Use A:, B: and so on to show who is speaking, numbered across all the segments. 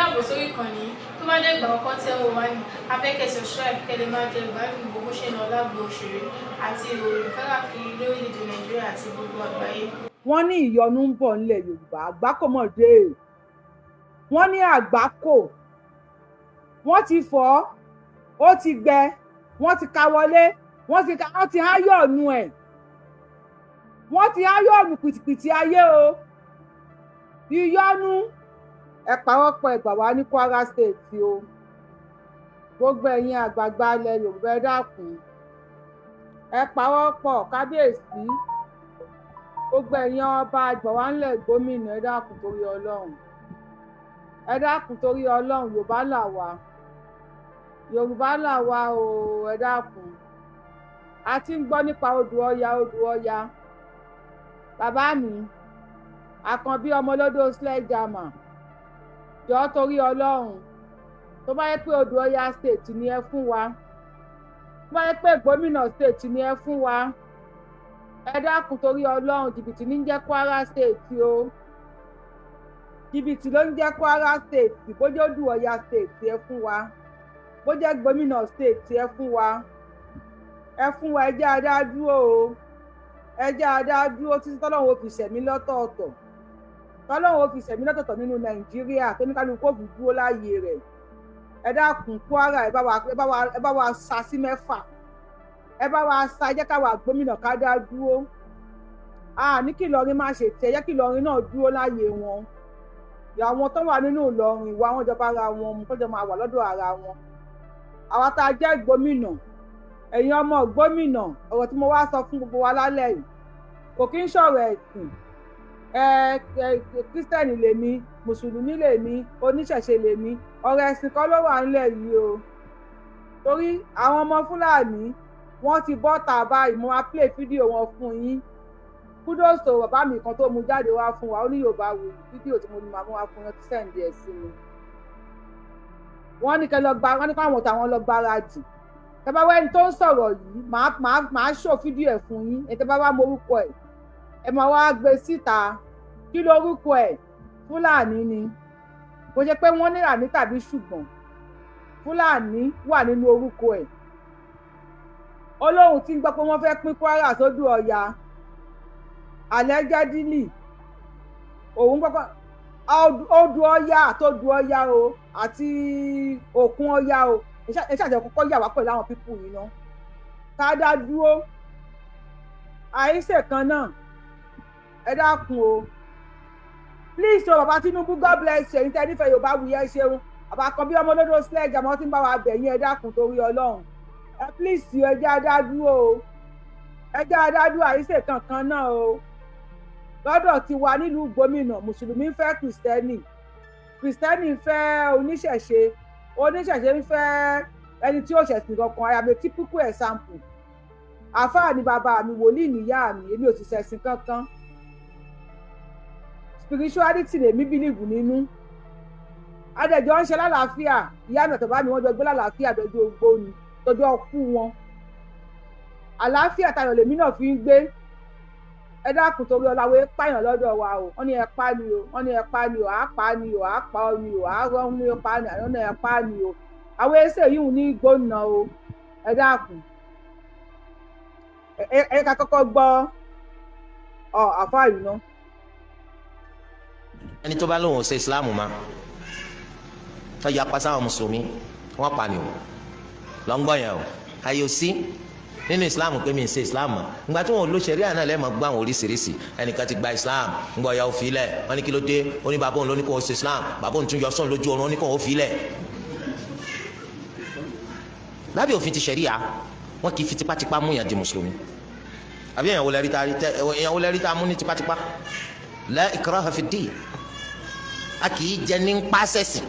A: Káàbọ̀ sórí ìkànnì yìí. Tó bá jẹ́ ìgbà àkọ́kọ́ tẹ́ ò wá ní, a fẹ́ kẹ́ subscribe kẹ́ lè máa jẹ ìgbádùn gbogbo bó ṣe ń lọ lágbo òṣèré àti ìròyìn káàkiri lórílẹ̀‐èdè Nàìjíríà àti gbogbo àgbáyé.
B: Wọ́n ní ìyọnu ń bọ̀ nílẹ̀ Yorùbá. Àgbákò mọ̀ dé. Wọ́n ní àgbákò, wọ́n ti fọ́, ó ti gbẹ, wọ́n ti ka wọlé, wọ́n ti wọ́n ti háyọ̀nù ẹ̀, wọ́n ti háyọ̀nù pìtìpìtì ayé o. Ìyọnu, ẹ pawọ́pọ̀, ẹ gbà wá ní Kwara State o. Gbogbo ẹ̀yin àgbààgbà ilẹ̀ Yorùbá, ẹ dákun, ẹ pawọ́pọ̀. Kábíyèsí, gbogbo ẹ̀yin ọba àgbà wá ńlẹ̀, gómìnà, ẹ dákun torí Ọlọ́run, ẹ dákun torí Ọlọ́run. Yorùbá là wá, Yorùbá là wá o. Ẹ dákun, a ti ń gbọ́ nípa odò Ọya, odò Ọya. Bàbá mi Àkànbí ọmọlódó sledgehammer, jọ̀ọ́, torí Ọlọ́run, tó bá yẹ pé odò Ọya State ni ẹ fún wa, tó bá yẹ pé gómìnà state ni ẹ fún wa, ẹ dákun torí Ọlọ́run. Jìbìtì ní jẹ́ Kwara State o, jìbìtì ló ń jẹ́ Kwara State. Bójú odò Ọya State ẹ fún wa, bó jẹ́ gómìnà state ẹ fún wa, ẹ fún wa. Ẹ jẹ́ adádúró o, ẹ jẹ́ adádúró títí tọ́lọ́run ó fi ṣẹ̀mí lọ́tọ̀ọ̀tọ̀, tọ́lọ́run ó fi ṣẹ̀mí lọ́tọ̀ọ̀tọ̀ nínú Nàìjíríà, tó ní kálukú ó fi dúró láàyè rẹ̀. Ẹ dákun, Kwara, ẹ bá wa sa sí mẹ́fà, ẹ bá wa sa. Ẹ jẹ́ ká wà gómìnà, ká dá dúró. A ní kí Ìlọrin má ṣe tẹ, ẹ jẹ́ kí Ìlọrin náà dúró láàyè wọn. Àwọn tó wà nínú Ìlọrin, ìwà wọn jọba ara wọn mu, kọjọ máa wà lọ́dọ̀ ara wọn. Àwa tá a jẹ́ gómìnà, ẹ̀yin ọmọ gómìnà, ọ̀rọ̀ tí mo wá sọ fún gbogbo wa lálẹ́ yìí kò kí ń ṣọ̀rọ̀ ẹ̀sìn. Ẹ ẹ Christian lèmi, Mùsùlùmí lèmi, oníṣẹ̀ṣe lèmi, ọ̀rọ̀ ẹ̀sìn kọ́ ló wà nílẹ̀ yìí o. Torí àwọn ọmọ Fúlàní, wọ́n ti bọ́ta báyìí. Mo máa play fídíò wọn fún yín. Kudos to bàbá mi kan tó mú jáde wá fún wa. Ó ní Yorùbá wò fídíò tí mo ní máa mú wá fún yín, ti send ẹ̀ sí mi. Wọ́n ní kẹ́ lọ gba, wọ́n ní káwọn tàwọn lọ gbáradì. Tẹ́ bá wá ẹni tó ń sọ̀rọ̀ yìí, màá ṣò fídíò ẹ̀ fún yín. Ẹ̀ tẹ́ bá wá mọ orúkọ ẹ̀, ẹ máa wá gbé síta. Kí lorúkọ ẹ̀? Fúlàní ni. Kò ṣe pé wọ́n ní àní tàbí ṣùgbọ́n Fúlàní wà nínú orúkọ ẹ̀. Ó lóun ti ń gbọ́ pé wọ́n fẹ́ pín Kwara sódò Ọya allegedly. Òun gbọ́ odò Ọya àtodò Ọya o àti òkun Ọya o. Ẹ ṣàjẹ́ kọ́kọ́ yà wá pẹ̀lú àwọn people yìí ná, ká dá dúró. Àìsè kan náà, ẹ dákun o. Please o, bàbá Tinubu, God bless you. Ẹ̀yin tẹ́ nífẹ̀ẹ́ Yorùbá wuyẹ, ṣeun. Bàbá kan bí ọmọ lódò sledge, àmọ́ tí ń bá wa bẹ̀ yín, ẹ dákun torí Ọlọ́run, ẹ please o, ẹ jẹ́ adá dúró o, ẹ jẹ́ adá dúró. Àìsè kankan náà o. Lọ́dọ̀ tiwa nílùú gómìnà, Mùsùlùmí ń fẹ́ Christian, Christian ń fẹ́ oníṣẹ̀ṣe, oníṣẹ̀ṣe ń fẹ́ ẹni tí ó ṣẹ̀sìn kankan. I am a typical example. Àáfàá ni bàbá mi, wòlíì níyá mi, èmi ò sì ṣẹ̀sìn kankan. Spirituality lèmi believe nínú. Adẹjọ ń ṣe lálàáfíà. Ìyá mi àtọ̀bá mi, wọ́n jọ gbé lálàáfíà dọjọ́ ogbó ni, dọjọ́ ọkú wọn. Àlàáfíà tayọ̀ lèmi náà fi ń gbé. Ẹ dákun torí ọláwé, pààyàn lọ́dọ̀ wa o. Wọ́n ní ẹ pa ni o, wọ́n ní ẹ pa ni o, àá pa ni o, àá pa ọ ni o, àá rọ́ ní pa ni, àwọn ní ẹ pa ni o. Àwọn ẹsẹ̀ yìí ní gbóná o. Ẹ dákun, ẹ ká kọ́kọ́ gbọ́ ọ àfáà yìí ná.
C: Ẹni tó bá lóun ò ṣe Islam ma, tó yapa sáwọn Mùsùlùmí, wọ́n pa ni o. Lọ́ngbọ́n yẹn o, ayò sí nínú Islam pé mi ń ṣe Islam mọ́. Ìgbà tí wọn ò lo ṣẹ̀ríà náà, lẹ́ẹ̀mọ́ gbọ́ àwọn oríṣiríṣi. Ẹnìkan ti gba Islam, ńgbọ́ ya ó fi lẹ̀. Wọ́n ní kí ló dé? Ó ní bàbá òun ló ní kó o ṣe Islam. Bàbá òun tún yọ sọ́n lójú oorun, ó ní kó o fi lẹ̀. Lábẹ́ òfin ti ṣẹ̀ríà, wọn kì í fi tipátipá mú yàn di Mùsùlùmí. Àbí èèyàn wo lẹ́rí tá a mú ní tipátipá? La ikraha fi ddin. A kì í jẹ ní pàṣẹsìn.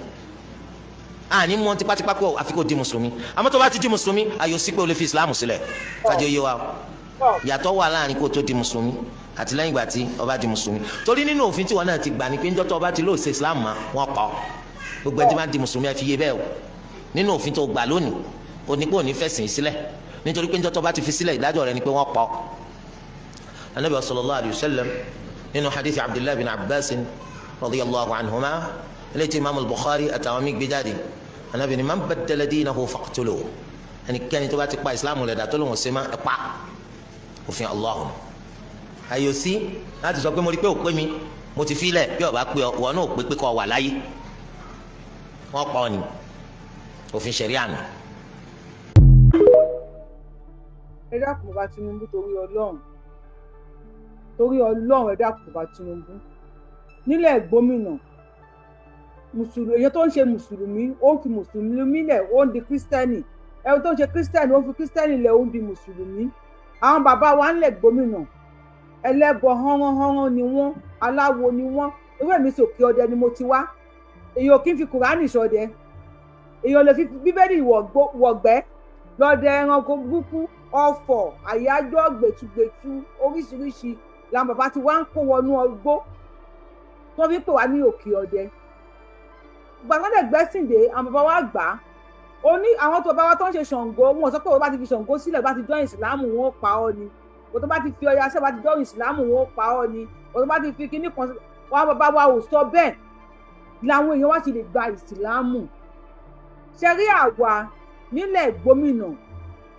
C: A ní mú tipátipá pé àfi kó di Mùsùlùmí. Àmọ́ tó bá ti di Mùsùlùmí, ayò sí pé o lè fi Ìsìlámù sílẹ̀. Kájọ yé wa o, yàtọ̀ wà láàrin kó tó di Mùsùlùmí àti lẹ́yìn ìgbà tí ó bá di Mùsùlùmí. Torí nínú òfin tí wọn náà ti gbà ní pé ńjọ́ tó bá ti lóò ṣe Ìsìlámù mọ́, wọn kọ́ gbogbo ẹni tí wọ́n di Mùsùlùmí, ẹ fi yé bẹ́ẹ̀ o. Nínú òfin tó gbà lónìí, o ní pé òní fẹ̀sìn sílẹ̀, nítorí pé ńjọ́ tó bá ti fi sílẹ̀, ìdájọ́ rẹ̀ ni pé wọ́n pọ̀. Anabi sallallahu alayhi wa sallam, nínú hadith Abdullahi bin Abbas radiyallahu anhuma, Eléyìí tí Imam Bukhari àtàwọn míì gbé jáde, Ànábì ní man baddala dinahu faqtuluhu, ẹnikẹ́ni tó bá ti pa Ìsìlámù rẹ̀ dà tó lòun ṣe má ẹ pa. Òfin Allah àyò sí láti sọ pé mo rí pé ò pé mi, mo ti filẹ̀. Bí ọba pé ọ, wọn náà pé pé kọ́ wà láyé, wọ́n pa ọ ní òfin ṣẹ̀ríà nù.
B: Ẹ dákun, bàbá Tinubu, torí Ọlọ́run, torí Ọlọ́run, ẹ dákun, bàbá Tinubu. Nílẹ̀ gómìnà, mùsùlùmí, èyàn tó ń ṣe mùsùlùmí, ó ń fi mùsùlùmí lẹ̀, ó ń di kírísítẹ́nì. Ẹni tó ń ṣe kírísítẹ́nì, ó ń fi kírísítẹ́nì lẹ̀, ó ń di mùsùlùmí. Àwọn bàbá wa ń lẹ̀ gómìnà, ẹlẹ́bọ hánránhánrán ni wọ́n, aláwo ni wọ́n. Ewé mi sòkè ọdẹ ni mo ti wá. Èyàn ò kí ń fi Kùránì ṣọdẹ, èyàn lè fi Bíbélì wọ̀gbẹ́ lọ́dẹ. Ẹranko burúkú, ọ̀fọ̀, àyájọ́, gbẹ̀tugbẹ̀tu oríṣiríṣi làwọn bàbá ti wá ń kó wọnú ọgbó tó fi pè wá ní òkè ọdẹ. Gbàgbọ́dẹ̀ gbẹ́sìndé, àwọn bàbá wa gbà á. Ó ní àwọn tó bá wa tó ń ṣe Ṣàngó, wọn sọ pé wọ́n bá ti fi Ṣàngó sílẹ̀, bá ti join Ìsìlámù, wọn ó pa ọ́ ni. Wọ́n tó bá ti fi Ọya ṣẹ́, bá ti join Ìsìlámù, wọn ó pa ọ́ ni. Wọ́n tó bá ti fi kíní kan, wọn bàbá wa ò sọ bẹ́ẹ̀. Làwọn èèyàn wá ti lè gba Ìsìlámù. Ṣe rí àwa nílẹ̀ gómìnà,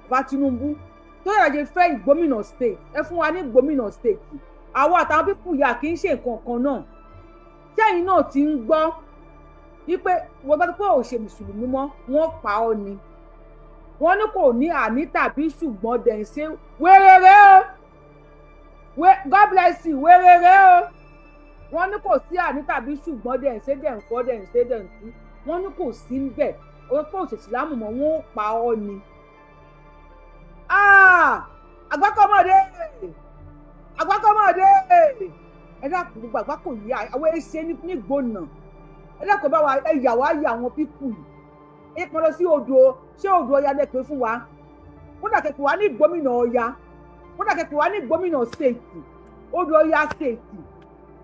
B: bá Tinubu tó yàrá ṣe fẹ́ ìgbómìnà state, ẹ fún wa ní ìgbómìnà state. Àwa àtàwọn people yà kì í ṣe nǹkan kan náà. Sẹ́yìn náà ti ń gbọ́ wípé wọ́n bá tó pé ò ṣe mùsùlùmí mọ́, wọ́n pa ọ́ ni. Wọ́n ní kò ní àní tàbí ṣùgbọ́n. Dẹ̀ ń ṣe wéréré o. God bless you. Wéréré o. Wọ́n ní kò sí àní tàbí ṣùgbọ́n. Dẹ̀ ń ṣe, dẹ̀ ń fọ́, dẹ̀ ń ṣe, dẹ̀ ń tú. Wọ́n ní kò sí ń bẹ̀. Wọ́n pé òṣèṣì lámù mọ́, wọ́n ó pa ọ́ ni. Àgbákọ́mọdé, àgbákọ́mọdé, ẹ dákun. Gbogbo àgbákò yìí, àwọn ẹṣẹ nígbònà, ẹ dákun, bá wa ẹ yà wá yà àwọn people yìí. Ẹ pọn lọ sí odò. Ṣé odò Ọya lẹ pé fún wa? Kódà kẹpẹ wá ní gómìnà Ọya, kódà kẹpẹ wá ní gómìnà state, odò Ọya state.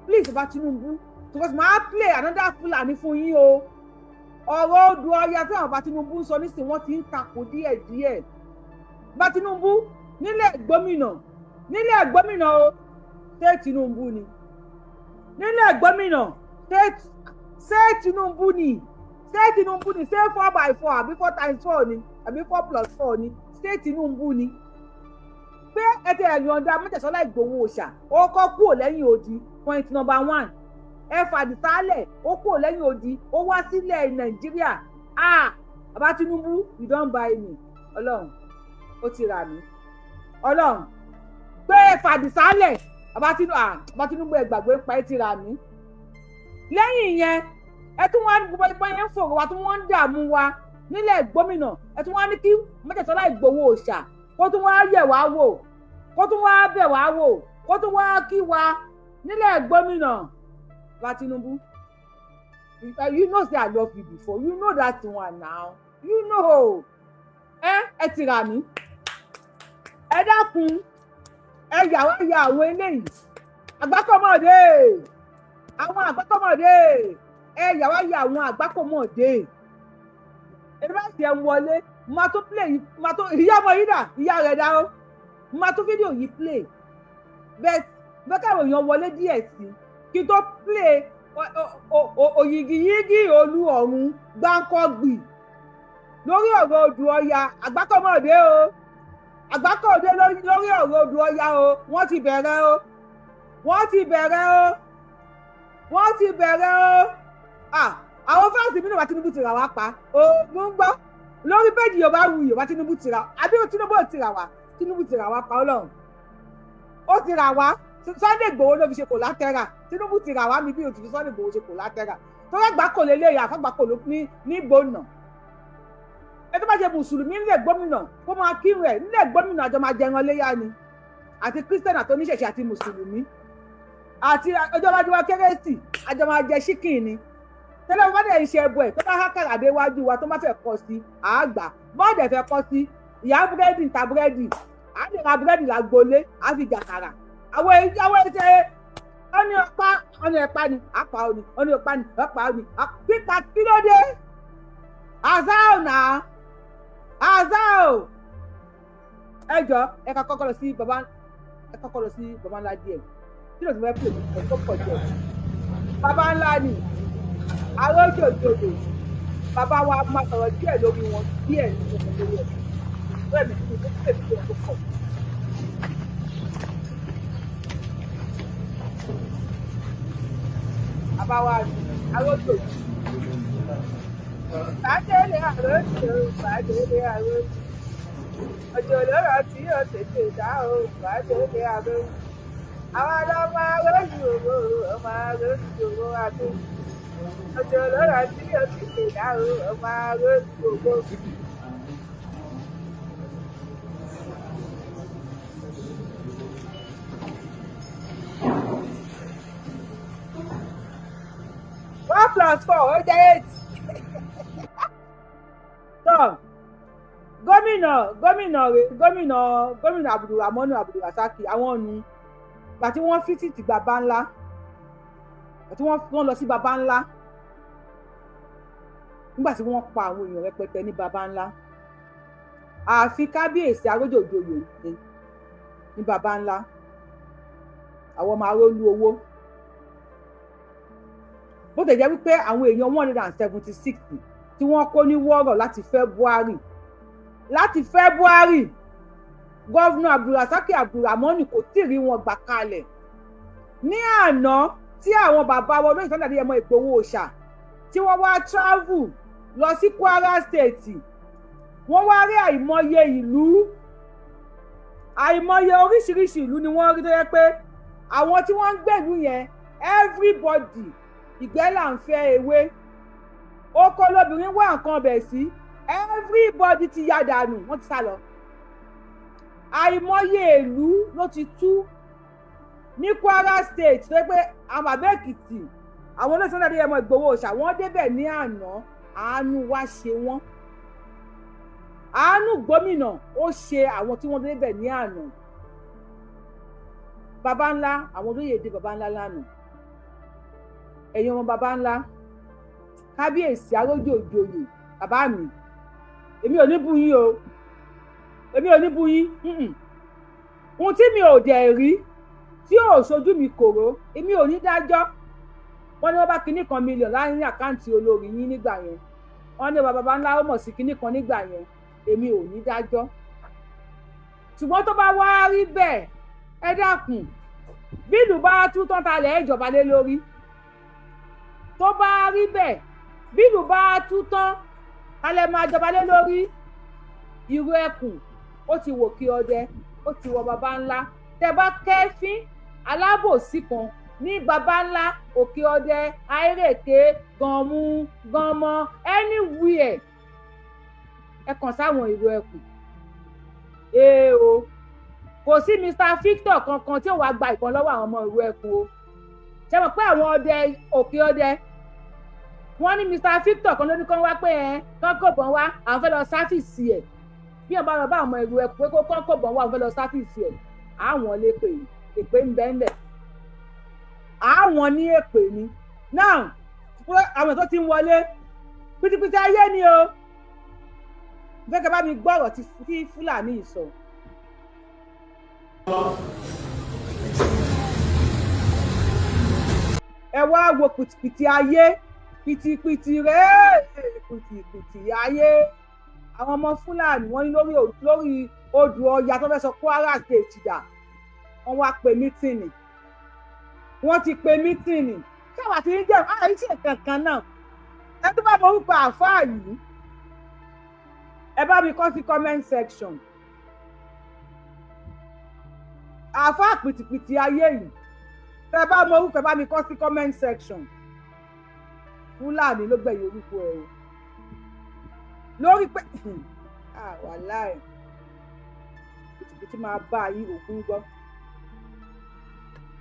B: Please, bá Tinubu, because màá play another Fulani fún yín o. Ọ̀rọ̀ odò Ọya tí àwọn bá Tinubu ń sọ nísìnyí, wọ́n ti ń takò díẹ̀díẹ̀. Bá Tinubu nílẹ̀ gómìnà, nílẹ̀ gómìnà o, ṣé Tinubu ni nílẹ̀ gómìnà? Ṣé Tinubu ni? Ṣé Tinubu ni? Ṣé 4 by 4 àbí 4 times 4 ni àbí 4 plus 4 ni? Ṣé Tinubu ni? Pé ẹ tẹ ẹ̀yọ̀ǹda Mọ́tẹ̀sọ́lá Ìgbòho Òòṣà, ó kọ́ kúrò lẹ́yìn odi. Point number one, ẹ fàdìsálẹ̀, ó kúrò lẹ́yìn odi, ó wá sílẹ̀ Nàìjíríà. Ah, bàbá Tinubu, you don buy me. Ọlọ́run, ó ti rà mí. Ọlọ́run, pé fàdìsálẹ̀, bàbá Tinubu, ah, bàbá Tinubu, ẹ gbàgbé pa, ẹ ti rà mí. Lẹ́yìn ìyẹn, ẹ tún wá gbogbo ìbọn yẹn ń fòrò wa tí wọ́n ń dààmú wa nílẹ̀ gómìnà. Ẹ tún wá ní kí Mọ́tẹ̀sọ́lá Ìgbòho Òòṣà kó tún wá yẹ̀ wá wò, kó tún wá bẹ̀ wá wò, kó tún wá kí wa nílẹ̀ gómìnà. Bàbá Tinubu, you know say I love you before. You know that one now, you know. Ẹ ti rà mí. Ẹ dákun, ẹ yà wá ya àwọn eléyìí. Àgbákọ́mọdé, àwọn àgbákọ́mọdé, ẹ yà wá ya àwọn àgbákọ́mọdé. Ẹni bá tiẹ̀ ń wọlé, máa tó play yìí, máa tó ìyá ọmọ yìí dà, ìyá rẹ̀ dá o. Máa tó fídíò yìí play bẹ́ẹ̀ bẹ́ẹ̀, káwọn èèyàn wọlé díẹ̀ sí kí n tó play òyìgìyìgì olú ọ̀run gbáǹkọ́gbì lórí ọ̀rọ̀ odò Ọya. Àgbákọ́mọdé o, àgbákọ́mọdé, lórí ọ̀rọ̀ odò Ọya o. Wọ́n ti bẹ̀rẹ̀ o, wọ́n ti bẹ̀rẹ̀ o, wọ́n ti bẹ̀rẹ̀ o. Àwọn fans mi náà, wá Tinubu ti rà wá pa. Oògùn ń gbọ́ lórí péjì Yorùbá Wuyì. Wá Tinubu ti rà, àbí Tinubu ò ti rà wá? Tinubu ti rà wá pa. Ọlọ́run, ó ti rà wá. Sunday Igboho ló fi ṣe collateral. Tinubu ti rà wá mi bí o ti fi Sunday Igboho ṣe collateral tó fẹ́ gbà kò lélẹ́yà àfàgbà kò ló ní ní gbóná. Ẹ tó bá ṣe mùsùlùmí nílẹ̀ gómìnà, kó máa kírun ẹ̀ nílẹ̀ gómìnà. Àjọ máa jẹran léyà ni, àti Christian àti oníṣẹ̀ṣe àti mùsùlùmí, àti ọjọ́ wájú wa kérésì, àjọ máa jẹ chicken ni. Tẹ́lẹ̀ bá dẹ̀ ń ṣe ẹbọ ẹ̀, tó bá hákàrà dé wájú wa, tó bá fẹ́ kọ́ sí àgbà, bọ́ọ̀dẹ̀ fẹ́ kọ́ sí ìyá búrẹ́dì ń ta búrẹ́dì, à lè ra búrẹ́dì lágbolé, á fi jàkàrà. Àwọn ẹ̀ṣẹ̀ ọ̀ní ọ̀pá, ọ̀ní ẹ̀pá ni àpá òní, ọ̀ní ọ̀pá ni ọ̀pá òní pípa. Kí ló dé? Azao náà, azao. Ẹ jọ, ẹ ká kọ́kọ́ lọ sí baba, ẹ kọ́kọ́ lọ sí baba ńlá díẹ̀. Kí ló ti fẹ́ pè mí? Ẹ tó pọ̀ jẹ baba ńlá ni. Arójòjòyè, bàbá wa, máa sọ̀rọ̀ díẹ̀ lórí wọn, díẹ̀ ní gbogbo lórí ẹ̀ bẹ́ẹ̀ mi kí n tó lè fi ẹ̀ tó pọ̀. Bàbá wa Arójòjòyè. Bàdélé àròjò, bàdélé àròjò. Òjò lórọ̀ tí yóò tètè dá o, bàdélé àròjò. Àwọn ọlọ́mọ arójú òwò, ọmọ arójú òwò àdó. Òjò lórọ̀ tí yóò tètè dá o, ọmọ arójú òwò. 1 plus 4, ó jẹ́ 8. Tọ́ gómìnà, gómìnà rẹ̀, gómìnà, gómìnà Abdulrahman Abdulrasaki, àwọn nu gbà tí wọ́n fi títì bàbá ńlá, tí wọ́n lọ sí baba ńlá nígbà tí wọ́n pa àwọn èèyàn rẹpẹtẹ ní baba ńlá. Ààfin kábíyèsí Arójòjòyè ní baba ńlá, àwọn ọmọ Arólú owó. Bó tẹ̀ jẹ́ wípé àwọn èèyàn 176 tí wọ́n kó ní wọ́ọ̀rọ̀ láti February, governor Abdulrasaki Abdulrahman kò tí ì rí wọn gbà kalẹ̀. Ní àná tí àwọn bàbá wọn lóyè Sunday Adéyẹmọ Ìgbòho Òòṣà, tí wọ́n wá travel lọ sí Kwara State, wọ́n wá rí àìmọye ìlú, àìmọye oríṣiríṣi ìlú ni wọ́n rí, tó yẹ pé àwọn tí wọ́n ń gbèlú yẹn, everybody, ìgbẹ́ là ń fẹ́, ewé oko lobìnrin wá nǹkan ọbẹ̀ sí, everybody ti ya dànù, wọ́n ti sá lọ. Àìmọye ìlú ló ti tú ní Kwara State, tó yẹ pé àwọn bàbá Èkìtì, àwọn olóṣèlú Sunday Adéyẹmọ Ìgbòho Òòṣà, wọ́n débẹ̀ ní àná. Àánú wá ṣe wọ́n, àánú gómìnà ó ṣe àwọn tí wọ́n débẹ̀ ní àná. Baba ńlá, àwọn olóyè dé baba ńlá lánàá. Ẹ̀yin ọmọ baba ńlá, kábíyèsí Arójòjòyè, bàbá mi, èmi ò ní bú yín o, èmi ò ní bú yín. Ohun tí mi ò dẹ̀ rí, tí ò ṣojú mi kòró, èmi ò ní dájọ́. Wọ́n ní wọ́n bá kinní kan mílíọ̀nù láàrin account olórí yín nígbà yẹn. Wọ́n ní bàbá ńlá ó mọ̀ sí kinní kan nígbà yẹn. Èmi ò ní dájọ́, ṣùgbọ́n tó bá wá rí bẹ́ẹ̀, ẹ dákun, bílù bá tú tán, talẹ̀ ìjọba lé lórí? Tó bá rí bẹ́ẹ̀, bílù bá tú tán, talẹ̀ máa jọba lé lórí? Irú ẹkùn ó ti wò kí ọdẹ ó ti wọ baba ńlá. Tẹ bá kẹ́fín alábòsí kan ní baba ńlá, Òkè Ọdẹ, Àìrèké, Gànmú, Gànmọ, anywhere, ẹ kàn sáwọn ìlú ẹkùn. Ee o, kò sí Mr Victor kankan tí ò wá gba ìbọn lọ́wọ́ àwọn ọmọ ìlú ẹkùn o. Ṣe mọ̀ pé àwọn ọdẹ Òkè Ọdẹ, wọ́n ní Mr Victor kan ló ní kán wá pé ẹ kán kò bọ́n wá, àwọn fẹ́ lọ service ẹ̀. Bí wọ́n bá lọ bá àwọn ọmọ ìlú ẹkùn pé kó kán kò bọ́n wá, àwọn fẹ́ lọ service ẹ̀, àwọn lè pè èpè ń bẹ́ ń bẹ̀, àwọn ní èpè ni. Now, àwọn tó ti ń wọlé pìtìpìtì ayé ni o. Fẹ́ kẹ́ bá mi gbọ́ ọ̀rọ̀ tí Fúlàní yìí sọ. Ẹ wá wo pìtìpìtì ayé, pìtìpìtì rèé, pìtìpìtì ayé. Àwọn ọmọ Fúlàní, wọ́n ní lórí odò Ọya tó fẹ́ sọ Kwara State dà, wọ́n wá pe meeting. Wọ́n ti pe meeting. Ṣáwà tí ń jẹ́ àìṣe kankan náà? Ẹ tó bá mọ orúkọ àáfàá yìí, ẹ bá mi kọ sí comment section. Àáfàá pìtìpìtì ayé yìí, tẹ bá mọ orúkọ, ẹ bá mi kọ sí comment section. Fúlàní ló gbẹ̀yìn orúkọ ẹ o, lórí pé wàláì, pìtìpìtì máa bá yín. Ògún gbọ́,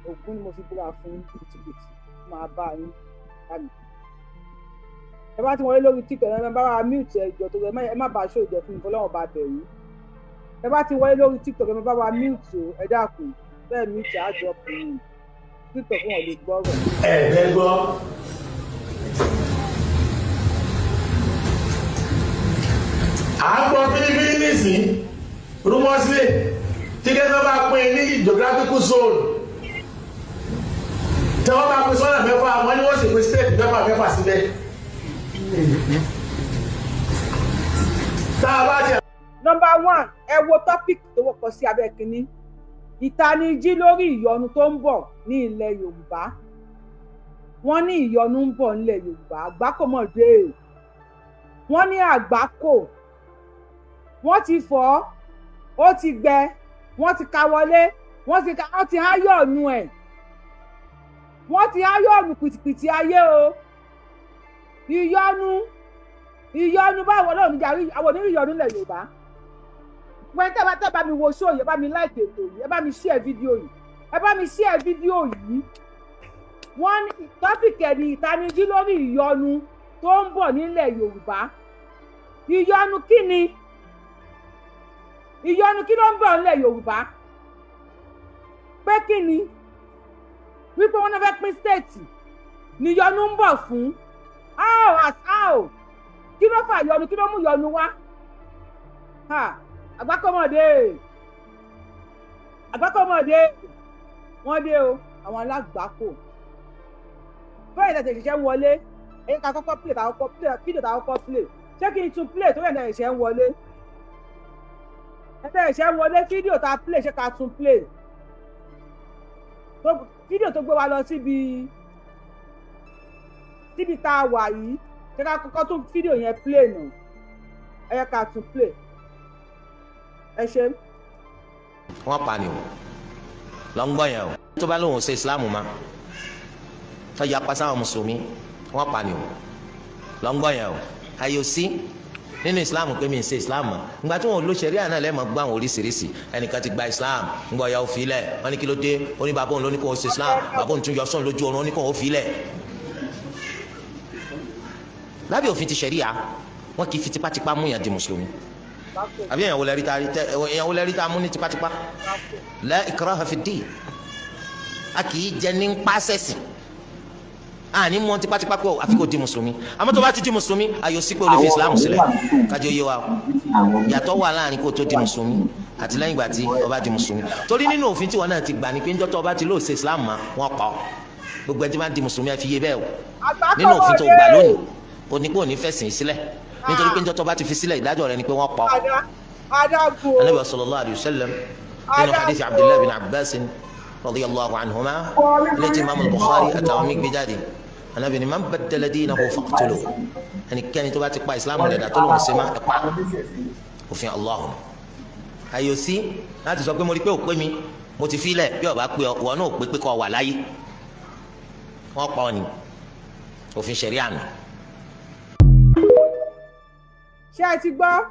B: Ògún ni mo fi búra fún, pìtìpìtì máa bá yín bá mi. Ẹ bá ti wọlé lórí TikTok, ẹ bá wa mute. Ẹ jọ tó, ẹ má bàa ṣó ìjọ fún mi, fọlọ́wọ́n bá bẹ̀ yín. Ẹ bá ti wọlé lórí TikTok, ẹ bá wa mute o. Ẹ dákun, bẹ́ẹ̀ mute á jọ pé TikTok wọn lè gbọ́rọ̀.
D: Ẹ bẹ gbọ́. À ń gbọ́ fínífíní nísìn, rumours tí kẹ́kẹ́ bá pín ní geographical zone, tí wọ́n bá pín sọ́nà mẹ́fà, wọ́n ní wọ́n sì pín state mẹ́fà mẹ́fà síbẹ̀. Tá a bá tiẹ̀
B: Number one, ẹ wo topic tó wọ́pọ̀ sí abẹ́ kínní: ìtanijí lórí ìyọnu tó ń bọ̀ ní ilẹ̀ Yorùbá. Wọ́n ní ìyọnu ń bọ̀ nílẹ̀ Yorùbá. Àgbákò mọ̀ dé. Wọ́n ní àgbákò, wọ́n ti fọ́, ó ti gbẹ, wọ́n ti ka wọlé, wọ́n ti ka, wọ́n ti háyọ̀nù ẹ̀, wọ́n ti háyọ̀nù pìtìpìtì ayé o. Ìyọnu, ìyọnu báwo? Lóun níjà àwọn onírú ìyọnu nílẹ̀ Yorùbá. Wọ́n tẹ́ bá mi wo show yìí, ẹ bá mi like ètò yìí, ẹ bá mi share fídíò yìí, ẹ bá mi share fídíò yìí. Wọ́n ní topic ẹ̀ ní ìtanijí lórí ìyọnu tó ń bọ̀ nílẹ̀ Yorùbá. Ìyọnu kí ni? Ìyọnu kí ló ń bọ̀ nílẹ̀ Yorùbá? Pé kí ni? Wípé wọ́n náà fẹ́ pín state níyọnu ń bọ̀ fún. How? As how? Kí ló fà yọnu? Kí ló mú yọnu wá? Àgbákọ́mọdé, àgbákọ́mọdé, wọ́n dé o, àwọn alágbàákò. Fẹ́ẹ̀ tẹ̀sẹ̀ ṣiṣẹ́ ń wọlé. Ẹ̀yìn ká kọ́kọ́ play, ká kọ́kọ́ play fídíò tá kọ́kọ́ play. Ṣé kí n tún play tó yẹ̀ tẹ̀sẹ̀ ń wọlé? Ẹ̀ tẹ̀sẹ̀ ń wọlé, fídíò tá play, ṣé ká tún play fídíò tó gbé wa lọ síbi tá a wà yìí? Ṣé ká kọ́kọ́ tún fídíò yẹn play nù? Ẹ yẹ ká tún play. Ẹ ṣe.
C: Wọ́n pa ni o lọ ń gbọ́ yẹn o. Tó bá lóun ṣe Islam ma, tó yapa sáwọn mùsùlùmí, wọ́n pa ni o lọ ń gbọ́ yẹn o. Ayò sí nínú Islam pé mi ń ṣe Islam mọ́. Ìgbà tí wọn ò lo ṣẹ̀ríà náà, lẹ́ẹ̀mọ́ gbọ́ àwọn oríṣiríṣi. Ẹnìkan ti gba Islam, ń gbọ́ ya, ó fi lẹ̀. Wọ́n ní kí ló dé? Ó ní bàbá òun ló ní kó o ṣe Islam. Bàbá òun tún yọ sọ́n lójú oorun, ó ní kó o fi lẹ̀. Lábẹ́ òfin ti ṣẹ̀ríà, wọn kì í fi tipátipá mú yàn di mùsùlùmí. Àbí èèyàn wo lẹ́rí tá mú ní tipátipá? La ikraha fi ddin. A kì í jẹ ní pàṣẹsì àní mú tipátipá pé àfi kò di mùsùlùmí. Àmọ́ tó bá ti di mùsùlùmí, ayò sí pé o lè fi Islam sílẹ̀. Kájọ yé wa o, yàtọ̀ wà láàrin kó tó di mùsùlùmí àti lẹ́yìn ìgbà tí ó bá di mùsùlùmí, torí nínú òfin tí wọn náà ti gbà ní pé njọ́ tó bá ti lóò ṣe Islam mọ́, wọn pa ọ́. Gbogbo ẹni tí wọ́n di mùsùlùmí, ẹ fi yé bẹ́ẹ̀ o. Nínú òfin tó gbà lónìí, o ní pé òní fẹ̀sìn sílẹ̀, nítorí pé njọ́ tó bá ti fi sílẹ̀, ìdájọ́ rẹ̀ ni pé wọ́n pa ọ́. Anabi sallallahu alayhi wa sallam, nínú hadith Abdullahi bin Abbas radiyallahu anhuma, ilé tí imaamu Bukhari àtàwọn mi gbé jáde, anabi ni man baddala dinahu faqtuluhu. Ẹnikẹ́ni tó bá ti pa Islam rẹ̀ dà, tó lóun ṣe má, ẹ pa. Òfin Allah. Àyò sí láti sọ pé mo rí pé ò pé mi, mo ti fi lẹ̀. Bí ó bá pé ọ, ìwọ náà ò pé pé kó wà láyé, wọ́n pa ọ ní òfin ṣẹ̀ríà nù.
B: Ṣé ẹ ti gbọ́?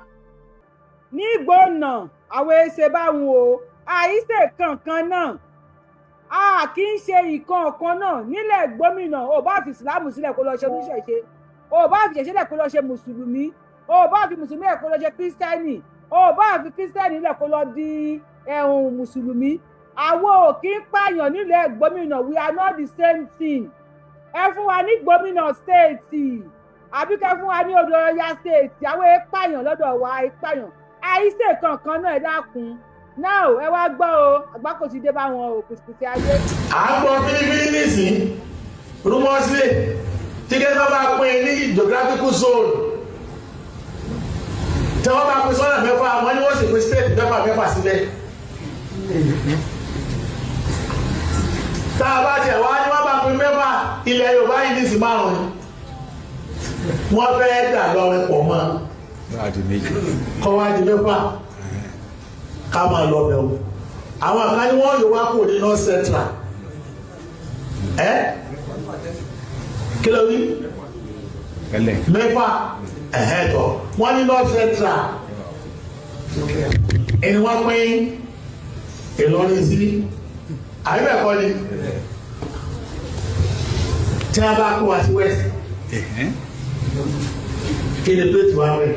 B: Ní ìgbóná àwọn ẹsẹ báwọn o, àìsè kankan náà, a kì í ṣe ìkan ọ̀kan náà nílẹ̀ gómìnà. Ò bá fi ìsìlámù sílẹ̀ kó lọ ṣe oníṣẹ̀ṣe, ò bá fi ìṣẹ̀ṣẹ̀ kó lọ ṣe mùsùlùmí, ò bá fi mùsùlùmí ẹ̀ kó lọ ṣe kírísítẹ́nì, ò bá fi kírísítẹ́nì lẹ̀ kó lọ di ẹ̀hún mùsùlùmí, àwọn ò kí ń pààyàn nílẹ̀ gómìnà. We are not the same thing. Ẹ fún wa ní gómìnà state, àbí kẹ́ fún wa ní Odò Ọya state. Àwọn èèpààyàn lọ́dọ̀ wa, èèpààyàn àìsè kankan náà. Ẹ dákun náà, ẹ wá gbọ́ o, àgbákò ti dé bá wọn o, kùtùkùtù ayé.
D: À ń gbọ́ fínífíní nísìn, rumours tí kẹ́kẹ́ bá pín ní geographical zone, tí wọ́n bá pín sọ́nà mẹ́fà, wọ́n ní wọ́n sì pín state mẹ́fà mẹ́fà síbẹ̀. Tá a bá tiẹ̀ wá ní wọ́n bá pín mẹ́fà, ilẹ̀ Yorùbá yìí ní sí márùn-ún, wọ́n fẹ́ dà lọ́rin pọ̀ mọ́, kọ́ wá di mẹ́fà, ká máa lọ bẹ̀ wò. Àwọn kan ní wọ́n yóò wá kúrò ní North Central. Ẹ́ kí ló wí? Mẹ́fà ẹ̀hẹ́ tọ̀, wọ́n ní North Central ẹni wọ́n pín Ìlọrin sí, àyíbẹ̀kọ́ ni? Tí wọ́n bá kó wa sí West, kí ni plate wa rẹ̀?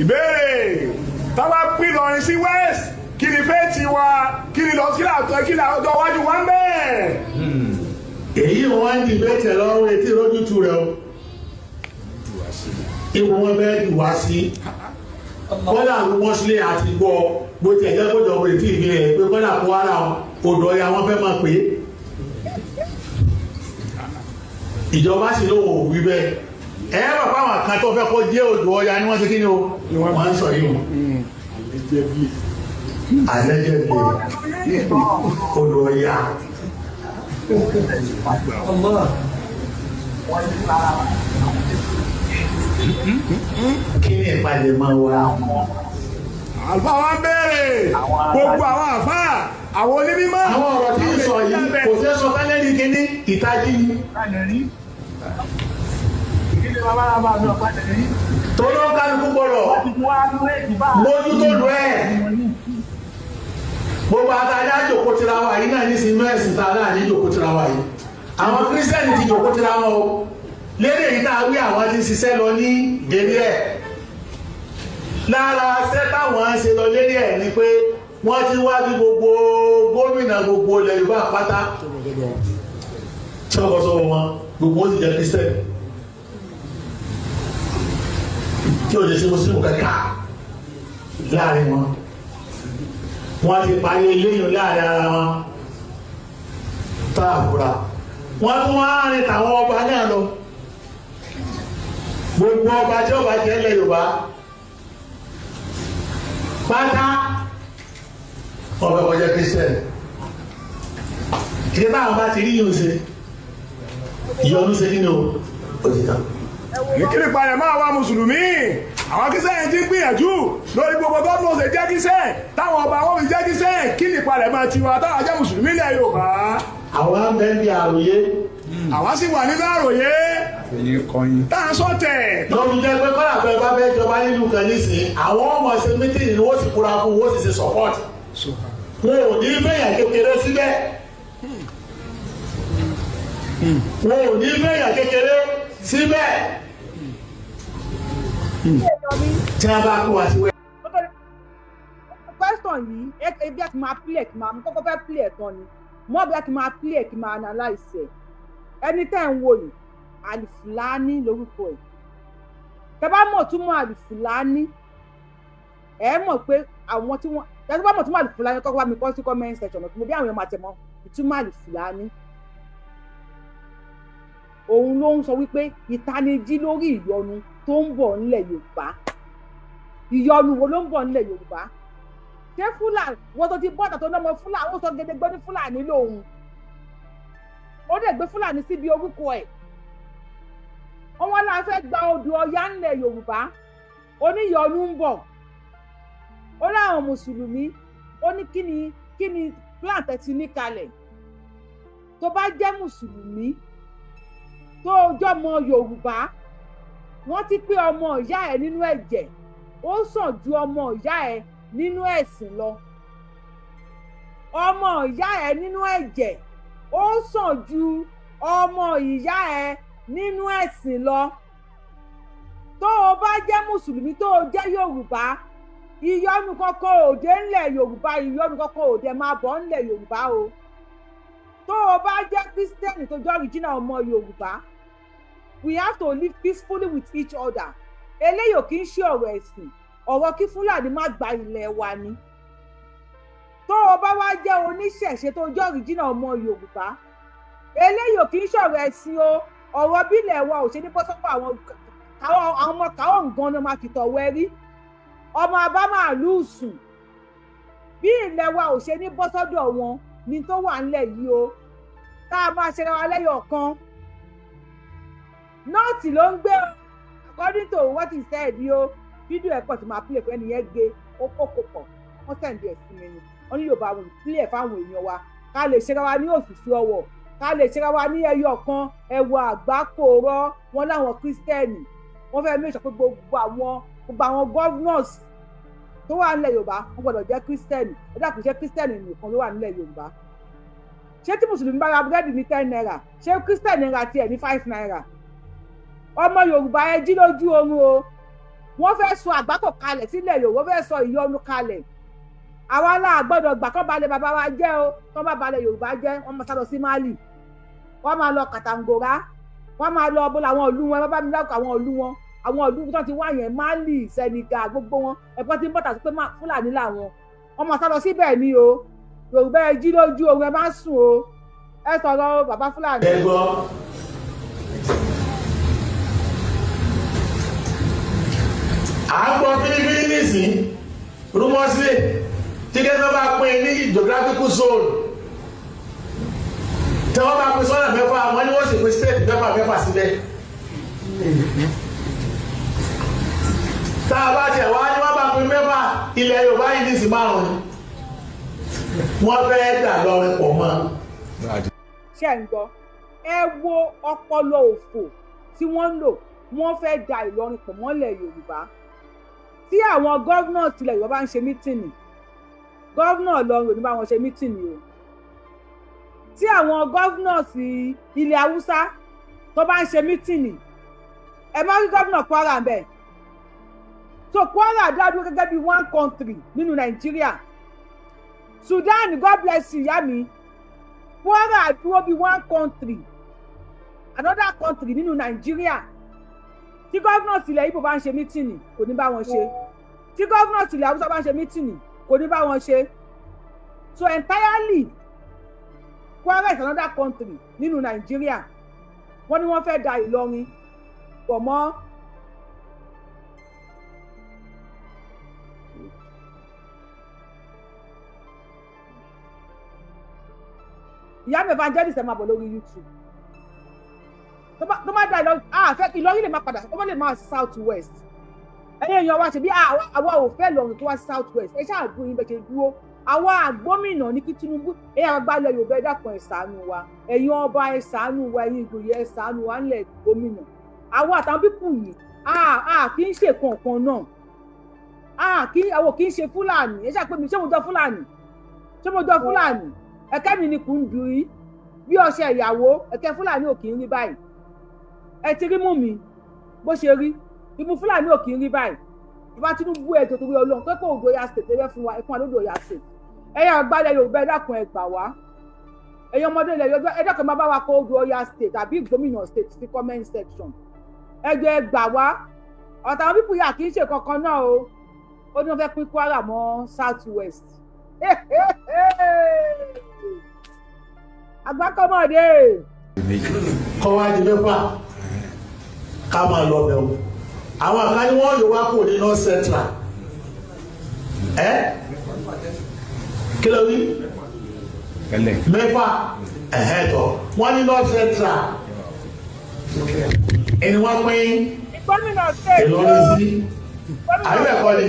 E: Ìbéèrè: táwa pín Ìlọrin sí West, kí ni fate wa? Kí ni lọ sí àtọ? Kí ni ọjọ́ iwájú wa ń bẹ́ẹ̀?
D: Èyí wọ́n ń dìbẹ́tẹ̀ lọ́rùn etí lójútu rẹ̀ o. Ipò wọn fẹ́ jù wá sí kọ́dà mọ́sílẹ̀ àti gbọ́ bó tiẹ̀ jẹ́ kó jọ̀wọ́ etí ìfihàn ẹ̀ pé kọ́dà Kwara, Odò Ọya, wọn fẹ́ máa pè é. Ìjọba sì lóun ò wí bẹ́ẹ̀. Ẹ bá fáwọn kan tó fẹ́ kó jẹ́ odò Ọya ni wọ́n ṣe kí ni o, wọ́n ń sọ yìí o. Allegedly, odò Ọya.
F: Allah.
D: Kí ni ìpalẹ̀mọ́ wa?
E: Àlùfáà wa ń béèrè gbogbo àwọn àfáà, àwọn onímọ̀.
D: Àwọn ọ̀rọ̀ tí ń sọ yìí kò ṣeé sọ kálẹ́rì kínní ìtají ni. Tó ló ń kálukú gbọ́dọ̀ mójútó lu ẹ̀. Gbogbo àtàlẹ́ àjòkó tira wa yìí náà ní sinú ẹ̀sìn tá a náà ní jòkó tira wa yìí. Àwọn Kírísítẹ́nì ti jòkó tira wọn o. Lédè yìí tá a wí, àwọn ti ń ṣiṣẹ́ lọ ní gèrè ẹ̀. Lára ṣẹ́ táwọn ń ṣe lọ lérí ẹ̀ ni pé wọ́n ti wá bí gbogbo gómìnà gbogbo ilẹ̀ Yorùbá pátá tí wọ́n kọ́ sọ́wọ́ wọn, gbogbo ó sì jẹ́ Kírísítẹ́nì tí ò lè ṣe mùsùlùmí kankan láàrin wọn. Wọ́n ti parí eléyìí láàrin ara wọn tá a fura. Wọ́n tún wá rìn tàwọn ọba náà lọ. Gbogbo ọba tí ọba jẹ́ ilẹ̀ Yorùbá pátá, ọbẹ̀ kọjá Kírísítẹ́nì. Ìdí táwọn bá ti rí yìí ń ṣe ìyọnu ṣe kí ni o, ó ti tán.
E: Ìkíni palẹ̀ máa wá mùsùlùmí. Àwọn kírísítẹ́nì ti ń gbìyànjú lórí gbogbo gómìnà ṣe jẹ́ kírísítẹ́nì, táwọn ọba wọn fi jẹ́ kírísítẹ́nì. Kí ni palẹ̀ máa tiwa táwọn jẹ́ mùsùlùmí ilẹ̀ Yorùbá?
D: Àwọn ń bẹ bí àròyé.
E: Àwa sì wà nínú àròyé tá à ń sọ̀tẹ̀.
D: Lọ́dún jẹ́ pé kọ́lá fẹ́ bá fẹ́ jọba nínú kan nísìnyí, àwọn ọmọ ṣe mítìnì ni wọ́n sì kúra fún, wọ́n sì ṣe support. Wọn ò ní fẹ̀yà kékeré síbẹ̀. Wọn ò ní fẹ̀yà kékeré síbẹ̀. Tí wọ́n bá kó wa sí wẹ́.
B: Question yìí, ebi a ti máa play ẹ̀, kí máa mo kọ́kọ́ fẹ́ play ẹ̀ tán ni mo bí a ti máa play ẹ̀, kí máa analyse ẹ̀. Ẹni tẹ́ ń wò yìí, Àlìfùlání lórúkọ ẹ̀. Tẹ́ bá mọ̀ túmọ̀ Àlìfùlání, ẹ mọ̀ pé àwọn tí wọ́n, tẹ́ bá mọ̀ túmọ̀ Àlìfùlání, kọ́kọ́ bá mi kọ́ sí comment section mo bí àwọn èèyàn máa tẹ̀ mọ́ ìtumọ̀ Àlìfùlání. Òun ló ń sọ wípé ìtanijí lórí ìyọnu tó ń bọ̀ ńlẹ̀ Yorùbá. Ìyọnu wo ló ń bọ̀ ńlẹ̀ Yorùbá? Ṣé Fúlàní wọ́n tó ti bọ́ọ̀tà tó náà mọ Fúlàní, ó sọ gedegbe ní Fúlàní lòun, ó dẹ̀ gbé Fúlàní síbi orúkọ ẹ̀. Wọ́n wá láà fẹ́ gba odò Ọya ńlẹ̀ Yorùbá, oníyọnu ń bọ̀. Ó láwọn mùsùlùmí, ó ní kí ni plan tẹ́ ti ní kalẹ̀? Tó bá jẹ́ mùsùlùmí tó jọmọ Yorùbá, wọ́n ti pé ọmọ ìyá ẹ̀ nínú ẹ̀jẹ̀, ó sàn ju ọmọ ìyá ẹ̀ nínú ẹ̀sìn lọ. Ọmọ ìyá ẹ̀ nínú ẹ̀jẹ̀, ó sàn ju ọmọ ìyá ẹ̀ nínú ẹ̀sìn lọ. Tó o bá jẹ́ mùsùlùmí, tó o jẹ́ Yorùbá, ìyọnu kankan òde ńlẹ̀ Yorùbá, ìyọnu kankan òde máa bọ̀ ńlẹ̀ Yorùbá o. Tó o bá jẹ́ Kírísítẹ́nì tó jẹ́ original ọmọ Yorùbá, we have to live peacefully with each other. Eléyìí ò kì í ṣe ọ̀rọ̀ ẹ̀sìn, ọ̀rọ̀ kí Fúlàní má gba ilẹ̀ wa ni. Tó o bá wá jẹ́ oníṣẹ̀ṣe tó jẹ́ original ọmọ Yorùbá, eléyìí ò kì í ṣọ̀rọ̀ ẹ̀sìn o. Ọ̀rọ̀ bílẹ̀ wa ò ṣe ní bọ́sọ́pọ̀ àwọn ọmọ káwọn nǹkan ni wọ́n máa fi tọ̀wọ́ rí ọmọ abámàlúù sùn. Bí ilẹ̀ wa ò ṣe ní bọ́ sọ́dọ̀ wọn ní tó wà ńlẹ̀ yìí o, tá a máa ṣe ra wa lẹ́yọ̀ kan. North ló ń gbé o, according to what he said yìí o. Fídíò ẹ̀ pọ̀ tí máa play fún ẹnìyẹn gé ó kó pọ̀, wọ́n send ẹ̀ sí mi ni. Wọ́n ní Yorùbá wò play ẹ̀ fáwọn èèyàn wa, ká lè ṣe ra wa ní òṣùṣù ọwọ̀, ká lè ṣe ra wa ní ẹyọ kan. Ẹwọ àgbákòrọ wọn láwọn Kírísítẹ́nì, wọ́n fẹ́ẹ́ make sure pé gbogbo àwọn governors tó wà nílẹ̀ Yorùbá, wọ́n gbọ́dọ̀ jẹ́ Kírísítẹ́nì. Ẹ dákun, ṣé Kírísítẹ́nì nìkan ló wà nílẹ̀ Yorùbá? Ṣé tí mùsùlùmí bá ra búrẹ́dì ní ₦10, ṣé Kírísítẹ́nì ra tiẹ̀ ní ₦5? Ọmọ Yorùbá, ẹ jí lójú oorun o. Wọ́n fẹ́ sọ àgbákò kalẹ̀ sílẹ̀ Yorùbá, wọ́n fẹ́ sọ ìyọnu kalẹ̀. Àwa náà gbọ́dọ̀ gbà kán balẹ̀ bàbá wa jẹ́ o. Kán bá balẹ̀ Yorùbá jẹ́, wọ́n máa sá lọ sí Mali, wọ́n máa lọ Kàtàǹgòrá, wọ́n máa lọ bó làwọn ìlú wọn. Ẹ bá mi lọ́kọ̀ àwọn ìlú wọn, àwọn ìlú tó ti wá yẹn, Mali, Senegal, gbogbo wọn, ẹ̀kọ́ tí ń bọ̀tà sí pé Fúlàní làwọn, wọ́n máa sá lọ síbẹ̀ ni o. Yorùbá, ẹ jí lójú oorun, ẹ má sùn o. Ẹ sọ̀rọ̀ o, bàbá Fúlàní.
D: Ẹ gbọ́. À ń gbọ́ fínífíní nísìn, rumours tí kẹ́kẹ́ bá pín ní geographical zone, tí wọ́n bá pín sọ́nà mẹ́fà, wọ́n ní wọ́n sì pín state mẹ́fà mẹ́fà síbẹ̀. Tá a bá tiẹ̀ wá ní wọ́n bá pín mẹ́fà, ilẹ̀ Yorùbá yìí ní sí márùn-ún ni wọ́n fẹ́ dà lọ́rin pọ̀ mọ́.
B: Ṣe ń gbọ́? Ẹ wo ọpọlọ òfò tí wọ́n ń lò. Wọ́n fẹ́ da Ìlọrin pọ̀ mọ́lẹ̀ Yorùbá. Tí àwọn governor tilẹ̀ Yorùbá bá ń ṣe meeting, governor Ìlọrin ò ní bá wọn ṣe meeting o. Tí àwọn governor sí ilẹ̀ Haúsá tó bá ń ṣe meeting, ẹ má rí governor Kwara ń bẹ̀. So Kwara dá dúró gẹ́gẹ́ bí one country nínú Nàìjíríà. Sudan, God bless you, ìyá mi. Kwara dúró bí one country, another country nínú Nàìjíríà. Tí governor tilẹ̀ Ìgbò bá ń ṣe meeting, kò ní bá wọn ṣe. Tí governor tilẹ̀ Haúsá bá ń ṣe meeting, kò ní bá wọn ṣe. So entirely, Kwara is another country nínú Nàìjíríà. Wọ́n ní wọ́n fẹ́ da Ìlọrin pọ̀ mọ́. Ìyá mi Evangelist, ẹ máa bọ̀ lórí YouTube. Tó bá da Ìlọrin, àfẹ́ Ìlọrin lè máa padà, ó lè máa South West. Ẹ̀yin èèyàn wa, ṣe bí àwa ò fẹ́ Ìlọrin tó wá South West. Ẹ ṣáà dúró yín bẹ́ẹ̀ ṣe dúró. Àwa àgbómìnà ní kí Tinubu, ẹ̀yin àgbàlẹ̀ Yorùbá, ẹ dákun, ẹ ṣàánú wa. Ẹ̀yin ọba, ẹ ṣàánú wa. Ẹ̀yin ìjòyè, ẹ ṣàánú wa ńlẹ̀ gómìnà. Àwa àtàwọn people yìí, a kì í ṣe kankan náà. A kì í, àwọn kì í ṣe Fúlàní. Ẹ ṣáà pé mi, ṣé mo jọ Fúlàní? Ṣé mo jọ Fúlàní? Ẹ̀kẹ́ mi ni kù ń dùn yìí bí ọṣẹ ìyàwó. Ẹ̀kẹ́ Fúlàní ò kì í rí báyìí. Ẹ ti rí mú mi bó ṣe rí. Imú Fúlàní ò kì í rí báyìí. Bàbá Tinubu, ẹ jọ̀ọ́, torí Ọlọ́run, pé kò Odò Ọya State ẹ fún wa, ẹ fún wa lódò Ọya State. Ẹ̀yin àgbàlẹ̀ Yorùbá, ẹ dákun, ẹ gbà wá. Ẹ̀yin ọmọdé ilẹ̀ Yorùbá, ẹ dákun, ẹ má bá wa kọ Odò Ọya State tàbí gómìnà state sí comment section. Ẹ jọ̀ọ́, ẹ gbà wá. Ọ̀tà àwọn people yà kì í ṣe kankan náà o. Ó ní wọ́n fẹ́ pín Kwara mọ́ South West. Àgbákọ́mọdé.
D: Kọ́ wá di mẹ́fà, ká máa lọ bẹ̀ o. Àwọn kan ní wọ́n yóò wá kúrò ní North Central. Ẹ́ kí ló wí? Mẹ́fà ẹ̀hẹ́ tọ̀ wọ́n ní North Central ẹni wọ́n pín
B: Gómìnà state.
D: Ìlọrin sí àbíbẹ̀kọ́ ni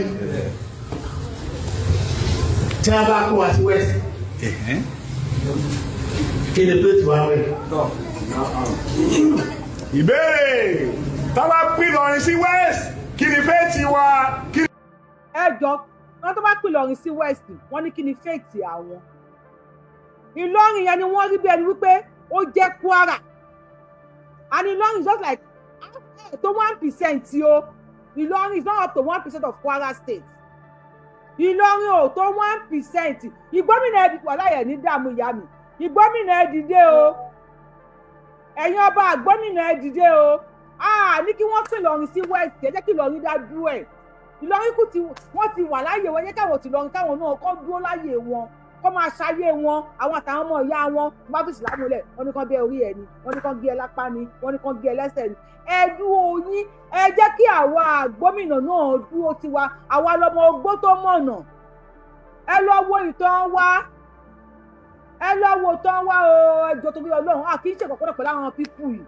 D: tí wọ́n bá kó wa sí West, kí ni plate wa wẹ̀?
E: Ìbéèrè: tá bá pín Ìlọrin sí West, kí ni fate wa? Kí
B: Ẹ jọ, wọn tó bá pín Ìlọrin sí West, wọ́n ní kí ni fate àwọn? Ìlọrin yẹn ni wọ́n rí bí ẹni wípé ó jẹ́ Kwara, and Ìlọrin is just like to 1% o. Ìlọrin is not up to 1% of Kwara State. Ìlọrin ò tó 1%. Ìgbómìnà ẹ wà láyẹ̀ ní dààmú. Ìyá mi Ìgbómìnà, ẹ dìde o. Ẹ̀yin ọba àgbómìnà, ẹ dìde o. A ní kí wọ́n pín Ìlọrin sí West, ẹ jẹ́ kí Ìlọrin dá dúró ẹ̀. Ìlọrin kù tí wọ́n ti wà láyè wọn, ẹ jẹ́ káwọn ti Ìlọrin, káwọn náà kọ́ dúró láyè wọn, kọ́ máa ṣayé wọn, àwọn àtàwọn ọmọ ìyá wọn. Bá fi ìsìlámù lẹ̀, wọ́n ní kán bẹ́ orí ẹ̀ ni, wọ́n ní kán gé ẹ lápá ni, wọ́n ní kán gé ẹ lẹ́sẹ̀ ni. Ẹ dúró yín, ẹ jẹ́ kí àwa gómìnà náà dúró tiwa. Àwa lọmọ ogbó tó mọ̀nà. Ẹ lọ wo ìtàn wa, ẹ lọ wo ìtàn wa o. Ẹ jọ̀ọ́, torí Ọlọ́run, a kì í ṣe kọ̀kọ́dọ̀ pẹ̀lú àwọn people yìí.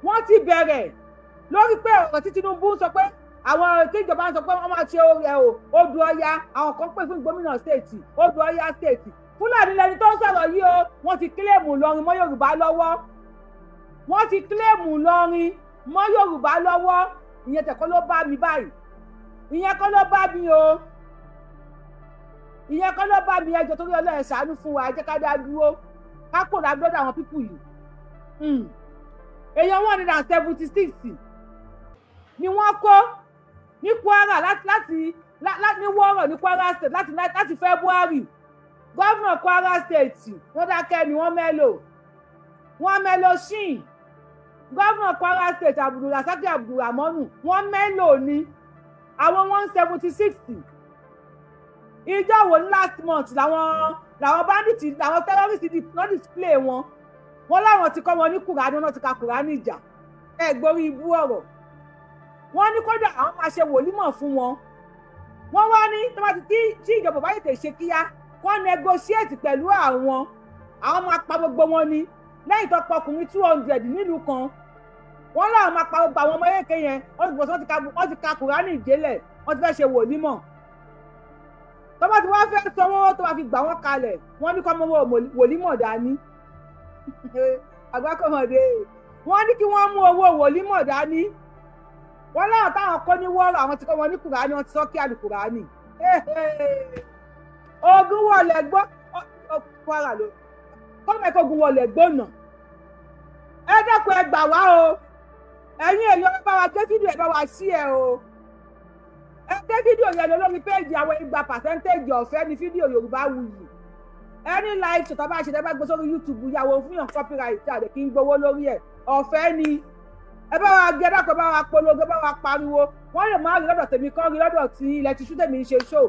B: Wọ́n ti bẹ̀rẹ̀ lórí pé ọ̀rọ̀ tí Tinubu ń sọ pé àwọn tíjọba ń sọ pé wọ́n máa ṣe ẹ o Odò Ọya. Àwọn kan pè fún gómìnà state, Odò Ọya State. Fúlàní lẹni tó ń sọ̀rọ̀ yìí o. Wọ́n ti claim Ìlọrin mọ́ Yorùbá lọ́wọ́. Wọ́n ti claim Ìlọrin mọ́ Yorùbá lọ́wọ́. Ìyẹn tẹ̀kọ́ ló bá mi báyìí, ìyẹn kọ́ ló bá mi o, ìyẹn kọ́ ló bá mi. Ẹ jọ̀ọ́, torí Ọlọ́run, ṣàánú fún wa. Ẹ jẹ́ ká dá dúró, ká kò dá dúró àwọn people yìí. Èèyàn 176 ni wọ́n kó ní Kwara láti ní Wọ́rọ̀ ní Kwara State láti February. Governor Kwara State, wọ́n dákẹ́ ni, wọ́n mẹ́lò, wọ́n mẹ́lò ṣìn. Governor Kwara State, Abdulrasaq Abdulramonu, wọ́n mẹ́lò ni àwọn 176. Ìjọ wo ní last month làwọn bandits, làwọn terrorists di not display wọn. Wọn láwọn ti kọ́ wọn ní Kùránì, wọn ti ka Kùránì ìjà. Ẹ gbórí ibú ọ̀rọ̀. Wọ́n ní kódà àwọn máa ṣe wòlímọ̀ fún wọn. Wọ́n wá ní tó bá ti tí ìjọba bá tètè ṣe kíá, kó negotiate pẹ̀lú àwọn, àwọn máa pa gbogbo wọn ni. Lẹ́yìn tó pa ọkùnrin 200 nílùú kan, wọ́n láwọn máa pa gbogbo àwọn ọmọ kéèké yẹn. Wọ́n ti bọ̀ sí, wọ́n ti ka Kùránì délẹ̀, wọ́n ti fẹ́ ṣe wòlímọ̀. Tó bá ti wá fẹ́ sanwó tó bá fi gbà wọ́n kalẹ̀, wọ́n ní kọ́ mọ́wọ́ wòlímọ̀ dání. Àgbákọ̀mọ̀dé, wọ́n ní kí wọ́n mú owó wòlímọ̀ dání. Wọ́n láwọn táwọn kọ́ ní wọ́ọ̀rọ̀, àwọn ti kọ́ wọn ní Kùránì, wọ́n ti sọ kí àlùkùránì. Ogun wọlé gbọ́ Kwara ló kọ́mọ̀ ẹ̀kọ́, ogun wọlé gbọ́nà. Ẹ dẹ́kun, ẹ gbà wá o. Ẹ̀yin èèyàn, ẹ bá wa gbé fídíò, ẹ bá wa ṣí ẹ o. Ẹ gbé fídíò yẹn lọ lórí péèjì àwọn igba percentage. Ọ̀fẹ́ ní fídíò Yorùbá Wuyì. Ẹni live show tó bá ṣe, tẹ́ bá gbé sórí YouTube, yàwó fún yàn copyright àdè kí n gbowó lórí ẹ̀. Ọ̀fẹ́ ni. Ẹ bá wa gé dákọ̀, bá wa polongo, bá wa pariwo. Wọ́n lè má rí lọ́dọ̀ tèmi, kọ́ rí lọ́dọ̀ tí ilẹ̀ ti ṣú tèmi ń ṣe show,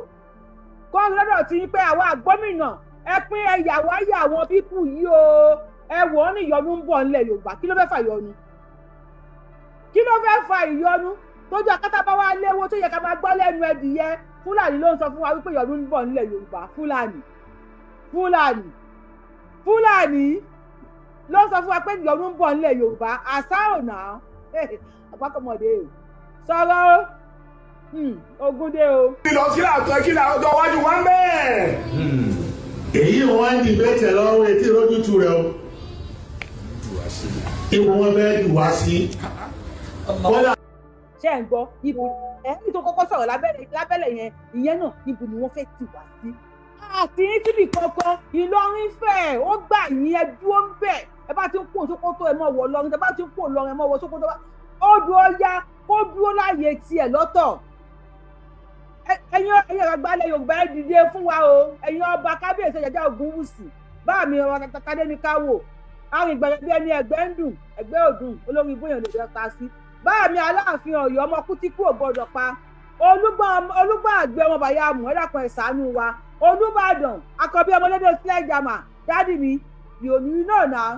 B: kọ́ rí lọ́dọ̀ tí pé àwa gómìnà, ẹ pín ẹyà wáyà àwọn people yìí o. Ẹ wò ó, ní ìyọnu ń bọ̀ ńlẹ̀ Yorùbá. Kí ló fẹ́ fà ìyọnu? Kí ló fẹ́ fa ìyọnu? Tójú akátá bá wá léwó tó yẹ ká máa gbọ́ lẹ́nu ẹdìyẹ, Fúlàní ló ń sọ fún wa wípé ìyọnu ń bọ̀ ńlẹ̀ Yorùbá. Fúlàní, Fúlàní, Fúlàní ló ń sọ fún wa pé ìyọnu ń bọ̀ ńlẹ̀ Yorùbá. Àṣà ọ̀nà àpákọ̀mọ̀dé sọ̀rọ̀ ogun dé o.
E: Kí lọ sí àtọ kí là ọjọ́ iwájú wa ń bẹ́ẹ̀.
D: Èyí wọn ń dìbẹ́tẹ̀ lọ́wọ́ etí ìrójútu rẹ o. Ipò wọn fẹ́ jù wá sí kódà.
B: Ṣé ẹ̀ ń gbọ́ ibo ẹ̀rí tó kọ́kọ́ sọ̀rọ̀ lábẹ́lẹ̀ yẹn? Ìyẹn náà, ibo ni wọ́n fẹ́ tì wá sí? Àti síbi kankan. Ìlọrin fẹ́ ó gbà yín, ẹ dúró ń bẹ̀. Ẹ bá ti ń kó Sókótó, ẹ mọ̀ wọ̀ lọrin. Ẹ bá ti ń kó lọrin, ẹ mọ̀ wọ̀ Sókótó. Odò Ọya kó dúró láàyè tiẹ̀ lọ́tọ̀. Ẹ̀yin àgbà ilẹ̀ Yorùbá, ẹ dìde fún wa o. Ẹ̀yin ọba, kábíyèsí Ọ̀jájá Ògúnwùsì, bá mi ọba Tadéníkáwò, arìn gbẹ̀rẹ̀ bí ẹni ẹgbẹ́ ń dùn, ẹgbẹ́ òdùn, olórí ibóyàn lè fẹ́ ta sí. Bá mi Aláàfin Ọ̀yọ́, ọmọ kútíkù ò gbọdọ̀ pa, Olúgbọ́n àgbẹ̀, ọmọ bàyà mú, ẹ dákun, ẹ ṣàánú wa. Olúbàdàn akọbí ọmọlédè sílẹ̀jàmà, daddy mi yòòní náà náà,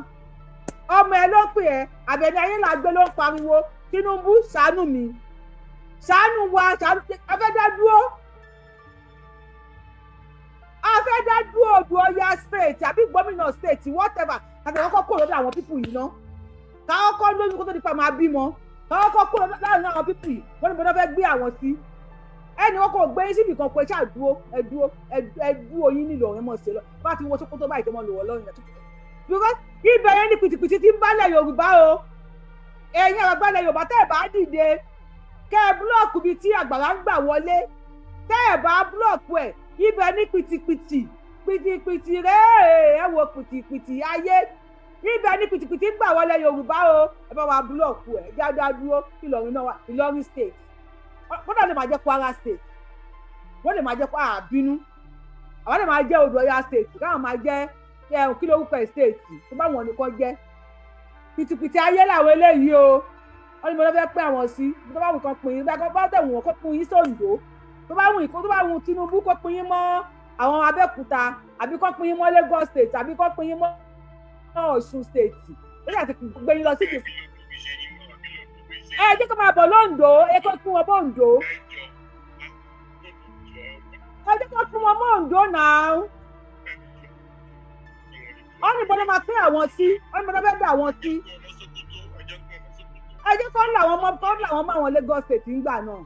B: ọmọ ẹ ló pè ẹ. Àbẹ̀ní ayé làgbé ló ń pariwo, Tinubu, ṣàánú mi, ṣàánú wa, ṣàánú. Afẹ́dá dúró, afẹ́dá dúró. Odò Ọya state àbí gómìnà state, whatever, àti àwọn kọ́kọ́ lọ́dọ̀ àwọn people yìí ná. Káwọn kọ́ lóyún kó tó di pa máa bímọ, káwọn kọ́ kó láàrin àwọn people yìí. Wọ́n ní bọ́dọ̀ fẹ́ gbé àwọn sí ẹni wọn kò gbé yín síbì kan pé ṣáà dúró, ẹ dúró, ẹ dúró yín nílò ọ̀rẹ́ mọ̀ sí lọ. Bá ti wọ Sókótó báyìí tó mọ̀ lò wọ́ lọ́rùn yẹn, because ibẹ̀ yẹn ní pìtìpìtì tí ń bálẹ̀ Yorùbá o. Ẹ̀yin àgbàlẹ̀ Yorùbá, tẹ́ ẹ̀ bá dìde kẹ́ ẹ block bíi tí àgbàrá ń gbà wọlé, tẹ́ ẹ̀ bá block ẹ̀, ibẹ̀ ní pìtìpìtì, pìtìpìtì rèé. Ẹ wo pìtìpìtì ayé, ibẹ̀ ní pìtìpìtì ń gbà wọlé Yorùbá o. Ẹ bá wa block ẹ̀ jáde dúró. Ìlọrin náà wà, Ìlọrin state, kódà lè máa jẹ́ Kwara state, wọ́n lè máa jẹ́ Kwara bínú, àwọn lè máa jẹ́ Odò Ọya state, káwọn máa jẹ́ kí lórúkọ ẹ̀ state tó bá wọn nìkan jẹ́. Pìtìpìtì ayé làwọn eléyìí o. Wọ́n ní mo fẹ́ pín àwọn sí tó bá wù kán pín yín, bá tẹ̀ wù wọ́n kó pín yín sóńdó, tó bá wù kó, tó bá wù Tinubu kó pín yín mọ́ àwọn Abẹ́òkúta, àbí kó pín yín mọ́ Lagos state, àbí kó pín yín mọ́ Ọ̀ṣun state. Ó yà ti gbé yín lọ sí. Ẹ jẹ́ kó máa bọ̀ lóńdó, ẹ kó pín wọn bọ́ǹdó, ẹ jẹ́ kó pín wọn mọ́ náà. Wọ́n ní bọ́dọ̀ máa pín àwọn sí, wọ́n ní bọ́dọ̀ fẹ́ dà wọ́n sí. Ẹ jẹ́ kó ń là wọ́n mọ́, kó ń là wọ́n mọ́ àwọn Lagos state ńgbà náà.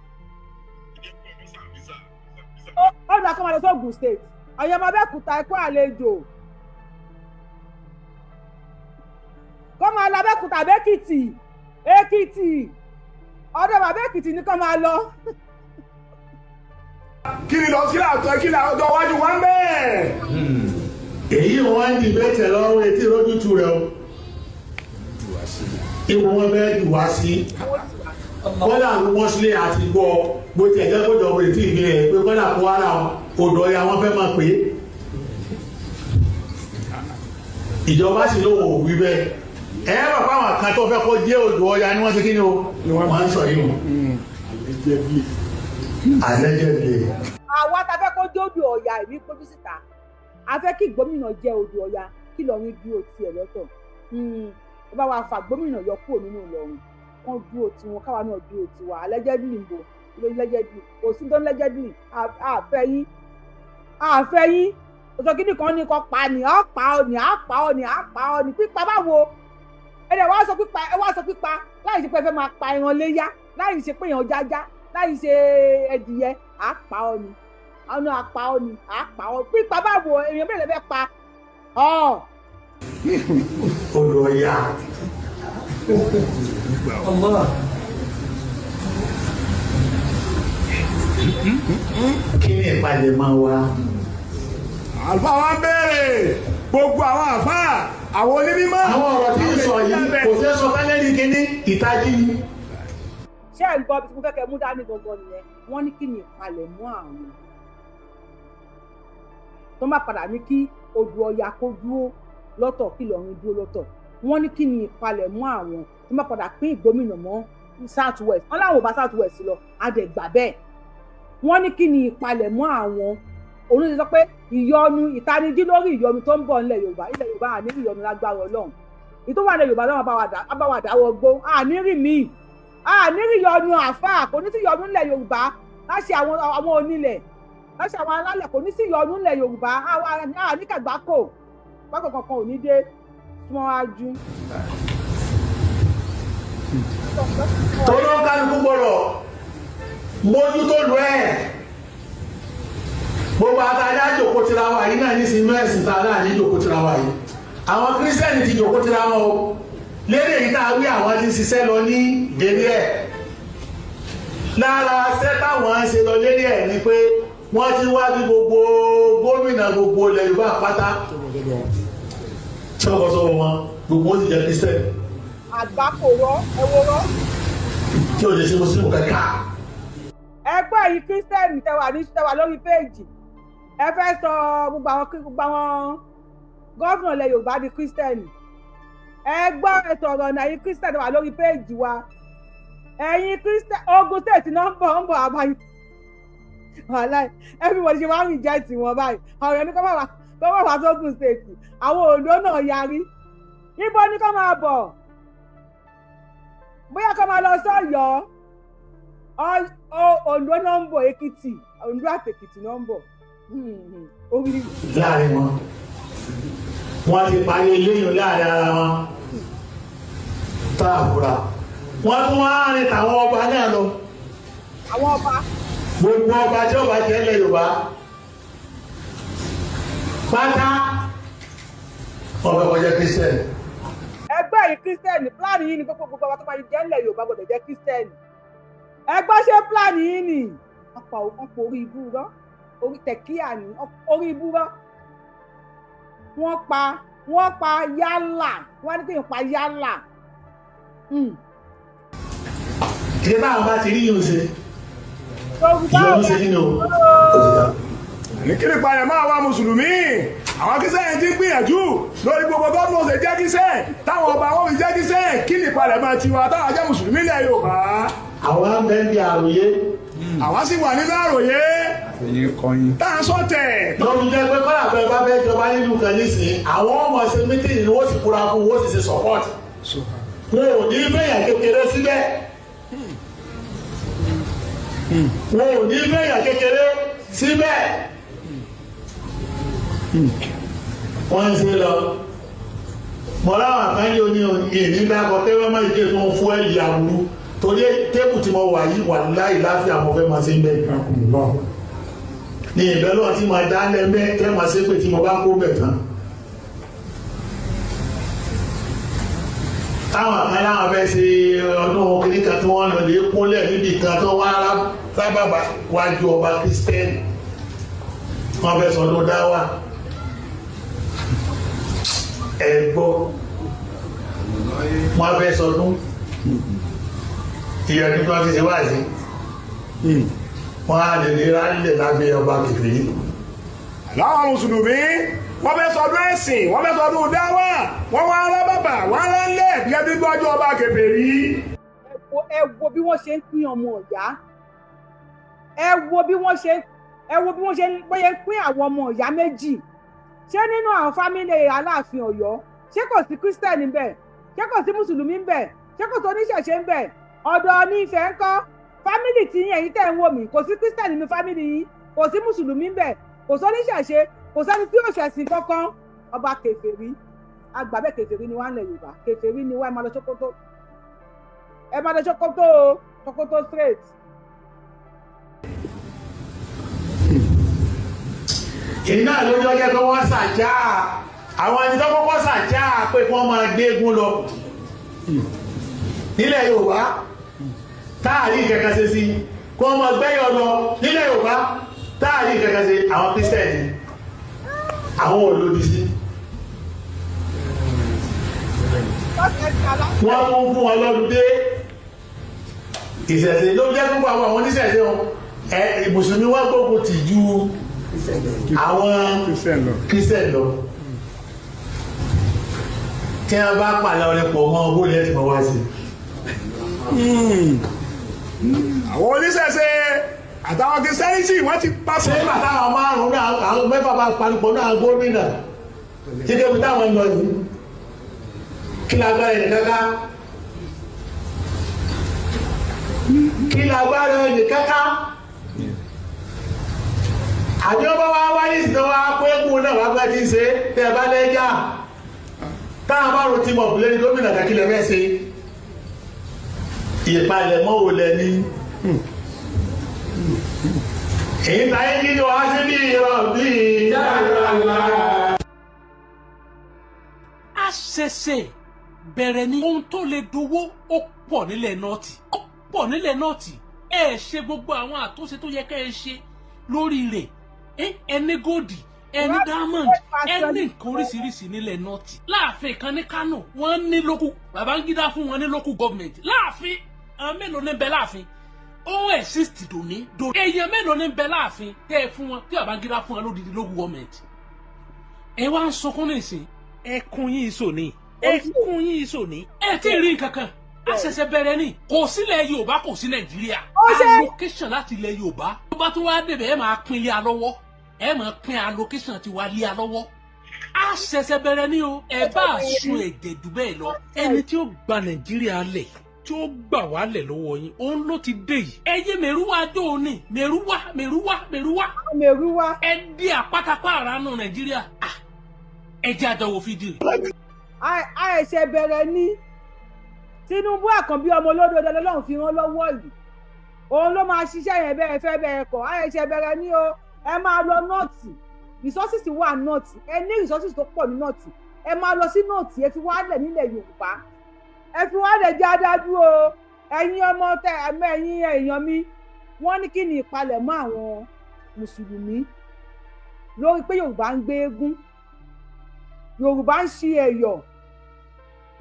B: Ó dà kó máa lọ sí Ògùn state. Ọ̀yọ́ ọmọ Abẹ́òkúta, ẹ kú àlejò. Kó máa lọ Abẹ́òkúta, Abẹ́kìtì, Èkìtì, ọ̀dọ̀ bàbá Èkìtì ní kó máa lọ.
E: Kí ni lọ sí àtọ kí là ọjọ́ iwájú wa ń bẹ́ẹ̀.
D: Èyí wọn ń dìbẹ́tẹ̀ lọ́wọ́ etí ìrójútu rẹ o. Ipò wọn fẹ́ jù wá sí kọ́dà mọ́sílẹ̀ àti gbọ́ bó tiẹ̀ jẹ́ kó jọ̀wọ́ etí ìfilẹ̀ pé kọ́dà Kwara, odò Ọya wọn fẹ́ máa pè é. Ìjọba sì lóun ò wí bẹ́ẹ̀. Ẹ bàbá àwọn kan tó fẹ́ kó jẹ́ odò Ọya ni wọ́n ṣe kí ni o, wọ́n ń sọ yìí o, allegedly.
B: Àwa ta fẹ́ kó jẹ́ odò Ọya, ìwí pójú síta, a fẹ́ kí gómìnà jẹ́ odò Ọya, kí Ìlọrin dúró tiẹ̀ lọ́tọ̀. Ó bá wa fà gómìnà yọ kúrò nínú Ìlọrin. Kán dúró tiwọn, káwa náà dúró tiwa. Allegedly ń bò, allegedly kò sí tó ń allegedly. Àfẹ́ yín, àfẹ́ yín. Òsọ kí nìkan ní kọ́ pa ni, á pa ọ ni, á pa ọ ni, á pa ọ ni. Pípa báwo? Ẹ dẹ̀ wá sọ pípa, ẹ wá sọ pípa láì ṣe pé ẹ fẹ́ máa pa ẹran léyá, láì ṣe pé èèyàn jájá, láì ṣe ẹdìyẹ. Á pa ọ ni, àwọn á pa ọ ni, á pa ọ. Pípa báwo? Èèyàn bẹ́ẹ̀ lè fẹ́ pa ọ.
D: Odò Ọya.
F: Allah.
D: Kí ni ìpalẹ̀mọ́ wa?
E: Àlùfáà wa ń béèrè gbogbo àwọn àfáà, àwọn onímọ̀.
D: Àwọn ọ̀rọ̀ tí ń sọ yìí kò ṣeé sọ fẹ́lẹ́ ní kíní ìtají ni.
B: Ṣé ẹ̀ ń gbọ́ bí mo fẹ́ kẹ́ mú dání gangan nìyẹn. Wọ́n ní kí ni ìpalẹ̀mọ́ àwọn tó má padà ní kí odò Ọya kó dúró lọ́tọ̀, kí Ìlọrin dúró lọ́tọ̀. Wọ́n ní kí ni ìpalẹ̀mọ́ àwọn tó má padà pín ìgbómìnà mọ́ South West. Wọ́n láwọn ò bá South West lọ, àdẹ̀gbà bẹ́ẹ̀. Wọ́n ní kí ni ìpalẹ̀mọ́ àwọn. Òun ti sọ pé ìyọnu, ìtanijí lórí ìyọnu tó ń bọ̀ nílẹ̀ Yorùbá. Ilẹ̀ Yorùbá, àní ìyọnu lágbára Ọlọ́run. Ìtò wà nílẹ̀ Yorùbá náà bá wa dáwọ́ gbó, àní rí míì, àní rí ìyọnu. Àfáà, kò ní sí ìyọnu nílẹ̀ Yorùbá láṣẹ àwọn onílẹ̀, láṣẹ àwọn alálẹ̀. Kò ní sí ìyọnu nílẹ̀ Yorùbá. Àní kàgbákò gbákò kankan ò ní dé súnmọ́ wájú.
D: Torí ó kálukú gbọ́dọ̀ mójútó lu ẹ̀. Gbogbo àtàjà jòkó tira wa yìí náà ní sinú ẹ̀sìn tá a náà ní jòkó tira wa yìí, àwọn Kírísítẹ́nì ti jòkó tira wọn o. Lédè yìí tá a wí, àwọn ti ń ṣiṣẹ́ lọ ní lérí ẹ̀. Lára ṣẹ́ táwọn ń ṣe lọ lérí ẹ̀ ni pé wọ́n ti wá bí gbogbo gómìnà gbogbo ilẹ̀ Yorùbá pátá ṣọ́kọ̀ṣọ́wọ́ wọn, gbogbo ó sì jẹ́ Kírísítẹ́nì.
B: Àgbákò rọ, ẹ wo rọ.
D: Tí ò lè ṣe mùsùlùmí kankan.
B: Ẹgbẹ́ yìí, Kírísítẹ́nì tẹwà ní tẹwà lórí péèjì, ẹ fẹ́ sọ gbogbo àwọn governor ilẹ̀ Yorùbá di Kírísítẹ́nì. Ẹ gbọ́, ẹ sọ̀rọ̀ náà. Yìí, Kírísítẹ́nì wà lórí péèjì wa, ẹ̀yin Kírísítẹ́nì Ogun State náà ń bọ̀ àbáyé. Wàhálà, everybody ṣe wá reject wọn báyìí. Àwọn èèyàn ní kọ́ máa wá sógun State. Àwọn Oǹdó náà yarí. Ibo ní kọ́ máa bọ̀? Bóyá kọ́ máa lọ sọ́yọ́. Oǹdó náà ń bọ̀, Èkìtì, Oǹdó àtèkìtì náà ń bọ̀. Orí.
D: Láàrin wọn, wọ́n ti parí eléyìí láàrin ara wọn tá a fura. Wọ́n tún wá rìn tàwọn ọba náà lọ.
B: Àwọn ọba.
D: Gbogbo ọba tí ọba jẹ́ ilẹ̀ Yorùbá pátá, ọba kọjá Kírísítẹ́nì.
B: Ẹgbẹ́ yìí, Kírísítẹ́nì, plan yìí ni gbogbo ọba tó máa jẹ́ ilẹ̀ Yorùbá gbọ́dọ̀ jẹ́ Kírísítẹ́nì. Ẹgbẹ́, ṣé plan yìí ni? Ọ̀pọ̀ orí ibú rán, orí tẹ̀kíà ní orí ibú rán. Wọ́n pa yálà, wọ́n ní kí n pa yálà.
D: Kí táwọn bá ti rí yìí ṣe,
B: Yorùbá
D: ìyọnu ṣe kí ni o, ó ti dá.
E: Ní kí ni palẹ̀ máa wá mùsùlùmí? Àwọn Kírísítẹ́nì ti ń gbìyànjú lórí gbogbo gómìnà ṣe jẹ́ kíṣẹ́ táwọn ọba wọn fi jẹ́ kíṣẹ́. Kí ni palẹ̀ máa tiwa táwọn jẹ́ mùsùlùmí ilẹ̀ Yorùbá?
D: Àwọn ń bẹ ń di àròyé.
E: Àwa sì wà nínú àròyé.
F: Ẹ̀yin kọyin.
E: Tá à ń sọ̀tẹ̀.
D: Lọ́dún jẹ́ pé kọ́lá bẹ́ẹ̀ bá fẹ́ jọba nínú kan nísìnyí, àwọn ọmọ ṣe meeting ni wọ́n sì kúra fún, wọ́n sì ṣe support. Wọn ò ní fẹ̀yà kékeré síbẹ̀, wọn ò ní fẹ̀yà kékeré síbẹ̀. Wọ́n ń ṣe lọ mọ láwọn àkànjẹ oní ìní dákọ kẹfẹ má ike tó ń fún ẹyà aburú, torí table tí mo wà yìí, wà láì láfíà, mo fẹ́ máa ṣe ń bẹ̀ ní ìbẹ́ lọ́wọ́ tí mo dá lẹ́mẹ́ tẹ́ máa ṣe pé tí mo bá kó bẹ̀ tán. Táwọn kan láwọn fẹ́ ṣe ọdún kìnnìkan kan tí wọ́n lọ lè kúnlẹ̀ níbi kan tó wá sábàbà wájú ọba Kírísítẹ́nì, wọ́n fẹ́ sọdún dáwà. Ẹ gbọ́, wọ́n fẹ́ sọdún ìyẹn tí wọ́n ti ṣe wáàsí, wọ́n á lè lè rálẹ̀ lábẹ́ ọba kìfìrí.
E: Láwọn mùsùlùmí, wọ́n fẹ́ sọdún ẹ̀sìn, wọ́n fẹ́ sọdún dáwà, wọ́n wá rán bàbà, wọ́n rán lẹ̀ bí ẹbí gbọ́jú ọba kèfèrí.
B: Ẹ wo bí wọ́n ṣe ń pín ọmọ ìyá. Ẹ wo bí wọ́n ṣe, ẹ wo bí wọ́n ṣe ń bóyá ń pín àwọn ọmọ ìyá méjì. Ṣé nínú àwọn family Aláàfin Ọ̀yọ́, ṣé kò sí Kírísítẹ́nì ńbẹ̀? Ṣé kò sí mùsùlùmí ńbẹ̀? Ṣé kò tó oníṣẹ̀ṣe ń bẹ̀? Ọ̀dọ̀ ní Ifẹ̀ ń kọ́? Family tí yín, ẹ̀yin tẹ̀ ń wò mí, kò sí Christian nínú family yín, kò sí mùsùlùmí ń bẹ̀, kò sí oníṣẹ̀ṣe, kò sẹ́ni tí yóò ṣẹ̀sìn kankan. Ọba kèfèrí àgbà bẹ́ẹ̀, kèfèrí ni wá ń lẹ̀ Yorùbá, kèfèrí ni wá. Ẹ máa lọ Sókótó, ẹ máa lọ Sókótó o, Sókótó straight.
D: Iná lójú ọjọ́ pé wọ́n ṣàjá àwọn ẹni tó kọ́kọ́ ṣàjá pé kí wọ́n máa gbé eégún lọ nílẹ̀ Yorùbá, táàrí kankan ṣe sí kí wọ́n máa gbẹ́yọ̀ lọ nílẹ̀ Yorùbá, táàrí kankan ṣe, àwọn Christian, àwọn ò lòdì sí. Wọ́n tún fún wọn lọ́dún dé. Ìṣẹ̀ṣe ló jẹ́ púpọ̀ àwọn oníṣẹ̀ṣe wọn, ẹ mùsùlùmí, wọ́n gbógun tì ju àwọn Christian lọ. Tí wọ́n bá pàlà ọ̀rẹ́ pọ̀ mọ́ owó ilẹ̀ tí wọ́n wá sí.
E: Àwọn oníṣẹ̀ṣe àtàwọn Christianity, wọ́n ti papọ̀.
D: Ṣé bàtà àwọn márùn-ún náà, àwọn mẹ́fà bá parupọ̀ náà, gómìnà tí débi táwọn ń lọ yìí, kí lágbára ẹnì kankan? Kí lágbára ẹnì kankan? Àbí ọba wa wáyé ìsìn wa kó eégún náà wá pẹ́ tí ń ṣe tẹ́ ẹ bá lẹ́jà táwọn márùn-ún ti mọ̀ lẹ́ni gómìnà kàkí lẹ́ fẹ́ ṣe ìpalẹ̀mọ́ wò lẹ́ni èyí táyé kí ni wàá sí bí irọ́ bí.
G: A ṣẹ̀ṣẹ̀ bẹ̀rẹ̀ ní ohun tó lè dowó. Ó pọ̀ nílẹ̀ North, ó pọ̀ nílẹ̀ North. Ẹ ṣe gbogbo àwọn àtúnṣe tó yẹ kẹ́ ẹ ṣe lórí rẹ̀. Ẹ ní gold, ẹ ní diamond, ẹ ní nǹkan oríṣiríṣi nílẹ̀ North. Láàfin kan ní Kánò, wọ́n ní local, Babangida fún wọn ní local government láàfin. Àwọn mélòó ní bẹ láàfin? Ó exist dòní dòní. Èèyàn mélòó ní bẹ láàfin tẹ́ ẹ fún wọn, tí Babangida fún wọn lódìdí local government? Ẹ wá ń sunkún nísìn, ẹkún yín sòní, ẹkún yín sòní. Ẹ tí ì rí nǹkan kan, a ṣẹ̀ṣẹ̀ bẹ̀rẹ̀ ni. Kò sílẹ̀ Yorùbá, kò sí Nàìjíríà. Allocation láti ilẹ̀ Yorùbá tó bá tún wá débẹ̀, ẹ máa pín lé a lọ́wọ́, ẹ máa pín allocation ti wá lé a lọ́wọ́. A ṣẹ̀ṣẹ̀ bẹ̀rẹ̀ ni o. Ẹ bá a sun ẹ̀jẹ̀ jù bẹ́ẹ̀ lọ, ẹni tí ó gba Nàìjíríà lẹ̀, tí ó gbà wá lẹ̀ lọ́wọ́ yín, òun ló ti dé yìí. Ẹ yé mẹ̀rúwá jó o ní mẹ̀rúwá, mẹ̀rúwá, mẹ̀rúwá.
B: Mẹ̀rúwá.
G: Ẹ di àpátápá nù Nàìjíríà. Ẹ jẹ́ àjọwò fídíò.
B: A ẹ̀ṣẹ̀ bẹ̀rẹ̀ ní. Tinubu Àkànbí, ọmọ olódodo lọ́lọ́run fi rán lọ́wọ́ yìí, òun ló máa ṣiṣẹ́ yẹn bẹ́ẹ̀ fẹ́ bẹ́ẹ̀ kọ́. A ẹ̀ṣẹ̀ bẹ̀rẹ̀ ní o. Ẹ máa lọ North, resources wà North, ẹ ní resources tó pọ̀ ní North. Ẹ máa lọ sí North, ẹ fi wálẹ̀ nílẹ̀ Yorùbá, ẹ fi wálẹ̀ jẹ́ adájú o. Ẹ̀yin ọmọ tẹ ẹ̀yin èèyàn mi, wọ́n ní kí ni ìpalẹ̀mọ́ àwọn mùsùlùmí lórí pé Yorùbá ń gbé eégún, Yorùbá ń ṣe ẹ̀yọ̀?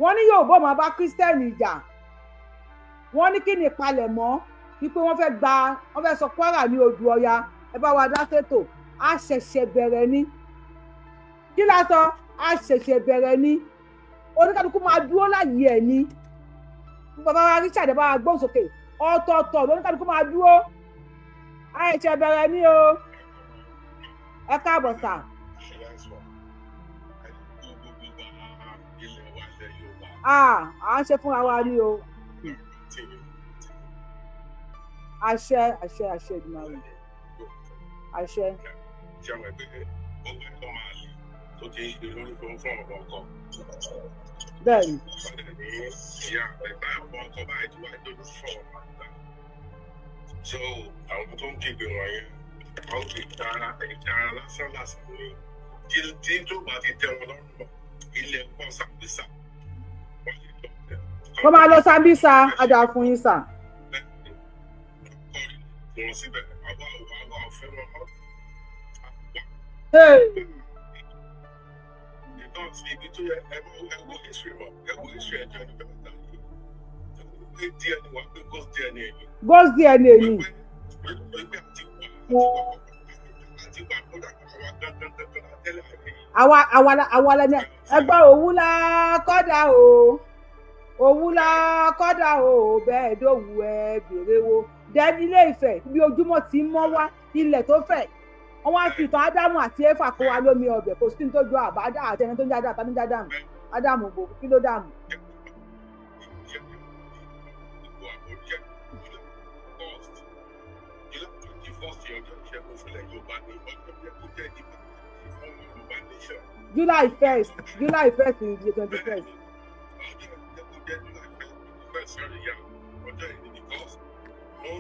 B: Wọ́n ní Yorùbá máa bá Christian jà. Wọ́n ní kí ni ìpalẹ̀mọ́ wípé wọ́n fẹ́ gba, wọ́n fẹ́ sọ Kwara ní odò Ọya? Ẹ bá wa dá sétò. A ṣẹ̀ṣẹ̀ bẹ̀rẹ̀ ni. Kí la sọ? A ṣẹ̀ṣẹ̀ bẹ̀rẹ̀ ni. Oníkálukú máa dúró láàyè ẹ̀ ni. Bàbá wa Richard, bá wa gbóhùn sókè. Ọ̀tọ̀ọ̀tọ̀ lóníkálukú máa dúró. A ṣẹ̀ṣẹ̀ bẹ̀rẹ̀ ni o. Ẹ káàbọ̀ sà. À ń ṣe fúnra wa ni o. Àṣẹ, àṣẹ, àṣẹ Èdùmàrè, àṣẹ.
H: Ṣé àwọn ẹgbẹ́ gbogbo ẹ̀kọ́ máa lè tó ti ń ṣe lórí fún ọ̀rọ̀ ọkọ?
B: Bẹ́ẹ̀ni.
H: Ọ̀dẹ̀ ní ìyá ẹ̀ka ọ̀pọ̀ ọkọ báyìí tí wàá dójú fún ọ̀rọ̀ àgbà. So àwọn tó ń kígbe wọ̀nyẹn, wọ́n fi ìtara ìtara lásán lásán ni tí tó bá ti tẹ́ wọn lọ́rùn ilẹ̀ pọ̀ sàbísà.
B: Kó máa lọ Sambisa, ajá fún yín sà.
H: Wọn síbẹ̀, àwa ò fẹ́ wọn mọ́. Because ibi tó yẹ, ẹ wo history wọn, ẹ wo history ẹjọ́ ní mẹ́ta yìí, pé DNA wà, pé ghost DNA ni.
B: Ghost DNA ni.
H: Pé àti wà kódà àwa gángan gángan tẹ́lẹ̀ àyè.
B: Àwa lẹni ẹgbẹ́ òwú la kọ́dà o, òwú la kọ́dà o, bẹ́ẹ̀ dòwú ẹ bèrè wo dẹ́ni Ilé Ifẹ̀ bí ojúmọ́ ti ń mọ́ wá, ilẹ̀ tó fẹ̀, wọ́n wá fi ìtàn Ádámù àti Éfà kó wa lómi ọbẹ̀. Kò sí ní tó jọ àbádá àti ẹni tó ń jáde àtàní jáde. Ádámù, Ádámù bò, kí ló dàmú?
H: Ilẹ̀ Yorùbá ní ọjọ́ jẹ́ kó jẹ́ independent fún Yorùbá nation.
B: July 1st, July 1st is the 21st.
H: Ọjọ́ jẹ́ kó jẹ́ July 1st, sorry, yeah, ọjọ́ yìí ni, because mo ń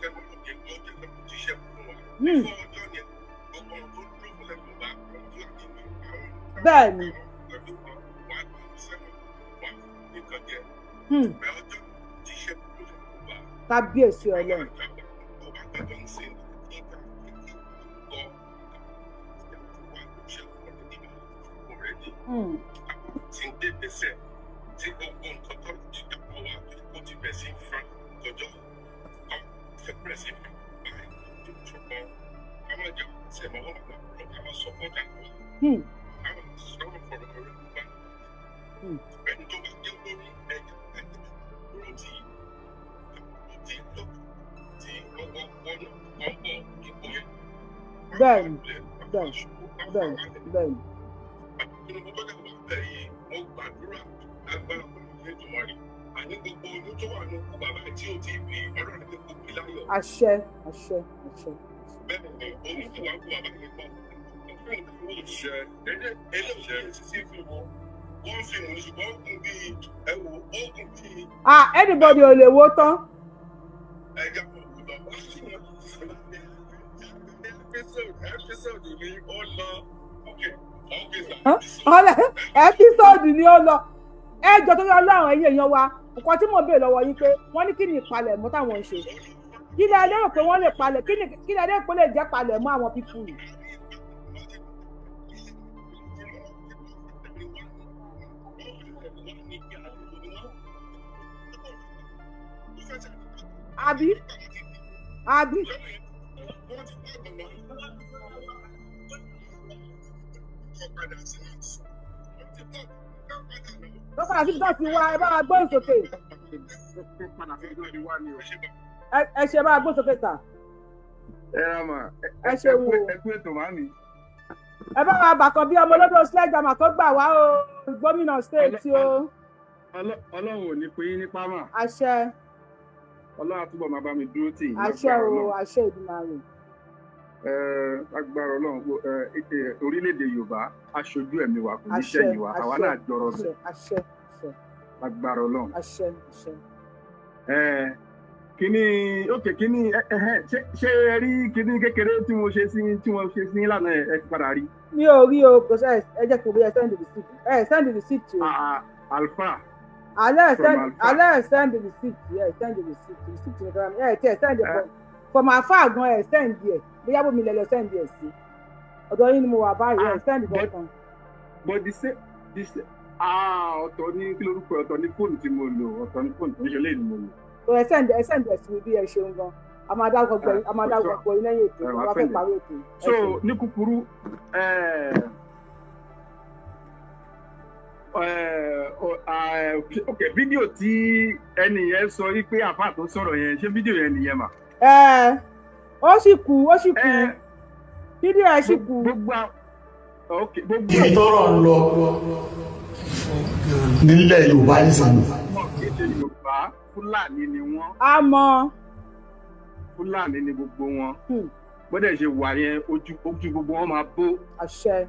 H: tẹnu lóde ọjọ́ tó kò tíṣẹ́ fún wa. Before ọjọ́ yẹn, gbogbo ohun tó ń dúró fúnlẹ̀ Yorùbá, àwọn Fúlàní ni àwọn wọ́n á gbé sẹ́wọ̀n, wọ́n á fún nìkan jẹ. Bẹ́ẹ̀ ọjọ́ tíṣẹ́ fún Yorùbá.
B: Kábíyèsí Ọlọ́run.
H: Yorùbá gbọ́dọ̀ ń sìn kíkà kíkọ́ already. Tí ń dé gbèsè tí gbogbo nǹkan tó ti dàpọ̀ wá tó ti bẹ̀ sí fa kọjọ́ fẹ́ bẹ̀rẹ̀ sí fa báyìí, ṣùgbọ́n ká má jẹ́ ṣe mọ́ wọn lọ, ká má support àwọn ká má sọ̀rọ̀ fọ̀rọ̀ rẹ̀ bá ẹni tó bá jẹ́ lórí ẹ̀jẹ̀ ẹ̀jẹ̀ lórí tí tí tí ọwọ́ wọnú ọ̀pọ̀ ipò yẹn.
B: bẹ́ẹ̀ni bẹ́ẹ̀ni bẹ́ẹ̀ni bẹ́ẹ̀ni.
H: Tinubu tó dẹ̀ wà bẹ́ẹ̀ yìí, mo gbàdúrà agbára pẹ̀lú Elédùmarè, àní gbogbo oyún tó wà ní okú bàbá tí ò tí ì bí, Ọlọ́run ní kó bí láyọ̀.
B: Àṣẹ, àṣẹ, àṣẹ.
H: Bẹ́ẹ̀ ni, oyún tó wà ní bàbá yẹn pọ̀ fún ìṣe eléyìí sísí fíìmù wọ́n fíìmù ní, ṣùgbọ́n ó gùn bíi, ẹ wò ó, gùn bíi.
B: Ah, anybody ò lè wo tán.
H: Ẹja kò wù lọ. Episode ni ó lọ, okay okay sir.
B: Ọlẹ episode ni ó lọ. Ẹ jọ, tó yọ lọ́rùn ẹ̀yin èèyàn wa, nǹkan tí mò ń béèrè lọ́wọ́ yín pé wọ́n ní kí ni ìpalẹ̀mọ́ táwọn ń ṣe? Kí lẹ lérò pé wọ́n lè palẹ̀? Kí lẹ lérò pé lè jẹ́ palẹ̀mọ́ àwọn people yìí? Àbí? Tó padà síbi tó ti wá. Ẹ bá wa gbóhùn sókè. Ẹ ṣe, bá wa gbóhùn sókè sà.
F: Ẹ ra mà.
B: Ẹ ṣeun o.
F: Ẹ kú ètò, màmí.
B: Ẹ bá wa bàkàn bí ọmọ olódò sledgehammer kó gbà wá o, gómìnà state o.
F: Ọlọ́run ò ní pín yín ní pámà.
B: Àṣẹ.
F: Ọlọ́run á túbọ̀ máa bá mi dúró tì yín.
B: Àṣẹ o, àṣẹ Ìdùmarè.
F: Agbára Ọlọ́run, orílẹ̀-èdè Yorùbá aṣojú ẹ̀mí wa, kò ní ṣẹ̀yìn wa, àwa náà jọrọ bẹ̀.
B: Àṣẹ, àṣẹ.
F: Agbára Ọlọ́run.
B: Àṣẹ, àṣẹ.
F: Kíní, òkè kíní, ṣé ẹ rí kíní kékeré tí mo ṣe sí tí mo ṣe sí lánàá? Ẹ ti padà rí?
B: Mi ò rí o, kò sẹ. Ẹ jẹ́ kí o bóyá send the receipt, ẹ send the receipt o.
F: Alfa.
B: Alẹ́ send, alẹ́ send the receipt, ẹ send the receipt, receipt nìkan ẹ tí ẹ send from afar gan. Ẹ send ẹ, bóyá bómi lẹ lọ send ẹ sí ọ̀dọ̀ yín ni mo wà báyìí. Ẹ send kankan.
F: But the same, ah, ọ̀tọ̀ ní kí lórúkọ, ọ̀tọ̀ ní fóònù tí mo lò, ọ̀tọ̀ ní fóònù tó ń ṣe léyìn mo lò.
B: Ẹ send, ẹ send ẹ sí mi bí. Ẹ ṣeun gan. A máa dá gbogbo, a máa dá gbogbo yín lẹ́yìn ètò, a fẹ́ parí ètò.
F: So ní kúkúrú, ok, fídíò tí ẹnì yẹn sọ wípé àfáà tó sọ̀rọ̀ yẹn, ṣé fídíò yẹn nìyẹn mà?
B: Ẹ ó sì kú, ó sì kú, fídíò ẹ sì kú.
D: Ibi tọ́rọ̀ ń lọ nílẹ̀ Yorùbá nísìnyí.
F: Yorùbá, Fúlàní ni wọ́n.
B: A mọ̀.
F: Fúlàní ni gbogbo wọn. Gbọ́dọ̀ ṣe wà yẹn, ojú gbogbo wọn máa bó.
B: Àṣẹ.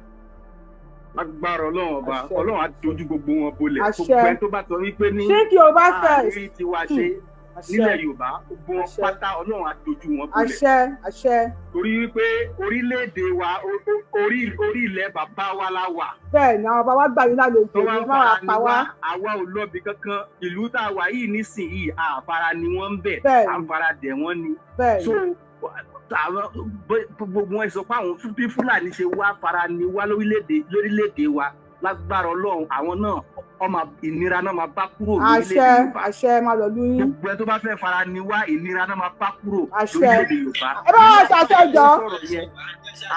F: Agbára Ọlọ́run Ọba, Ọlọ́run á dojú gbogbo wọn bolẹ̀. Gbogbo ẹni tó bá sọ wípé ní
B: àárín
F: tiwa ṣe nílẹ̀ Yorùbá, gbogbo wọn pátá, Ọlọ́run á dojú wọn bolẹ̀.
B: Àṣẹ, àṣẹ.
F: Torí wípé orílẹ̀-èdè wa, orí ilẹ̀ bàbá wa la wà.
B: Bẹ́ẹ̀ ni, àwọn bàbá gbà yín lálejò ní má wàá pa wá.
F: Àwa ò lọ́bi kankan. Ìlú tá a wà yìí nísìnyìí, àfara ni wọ́n ń bẹ̀, àfara dẹ̀ wọ́n ni. So àwọn gbogbo wọn sọ pé àwọn bí Fúlàní ṣe wá fara ni wá lórílẹ̀-èdè wa, lágbára Ọlọ́run, àwọn náà ọmọ ìnira náà máa bá kúrò lórílẹ̀-èdè Yorùbá.
B: Àṣẹ, máa lọ lú yín.
F: Gbogbo ẹ tó bá fẹ́ fara ni wá, ìnira náà máa bá kúrò lórílẹ̀-èdè Yorùbá.
B: Ẹ bá wà ṣàṣẹ jọ.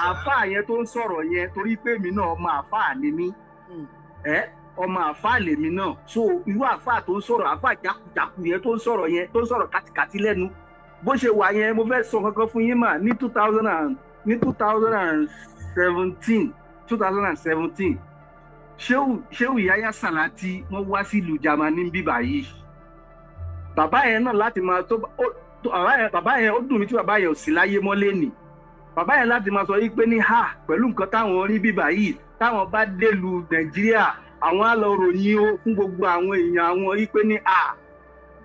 F: Àáfàá yẹn tó ń sọ̀rọ̀ yẹn, torí pé èmi náà ọmọ àáfàá ni mí, ẹ ọmọ àáfàá lèmi náà. So irú àáfàá tó ń sọ̀rọ̀, àáfàá jákujàku yẹn tó ń sọ̀rọ̀ yẹn, tó ń sọ̀rọ̀ kàtìkàtì lẹ́nu bó ṣe wà yẹn, mo fẹ́ sọ kankan fún yín mà. Ní 2017, 2017, Ṣéwù Yáyá Sàlátì, wọ́n wá sílùú Jámánì bíbà yìí. Bàbá yẹn náà láti máa tó bàbá yẹn, ó dùn mí tí bàbá yẹn ò sí láyé mọ́ lẹ́nì. Bàbá yẹn láti máa sọ yìí pé ní ha, pẹ̀lú nǹkan táwọn rí bíbà yìí, táwọn bá délùú Nàìjíríà, àwọn á lọ ròyìn ó fún gbogbo àwọn èèyàn àwọn yìí pé ní a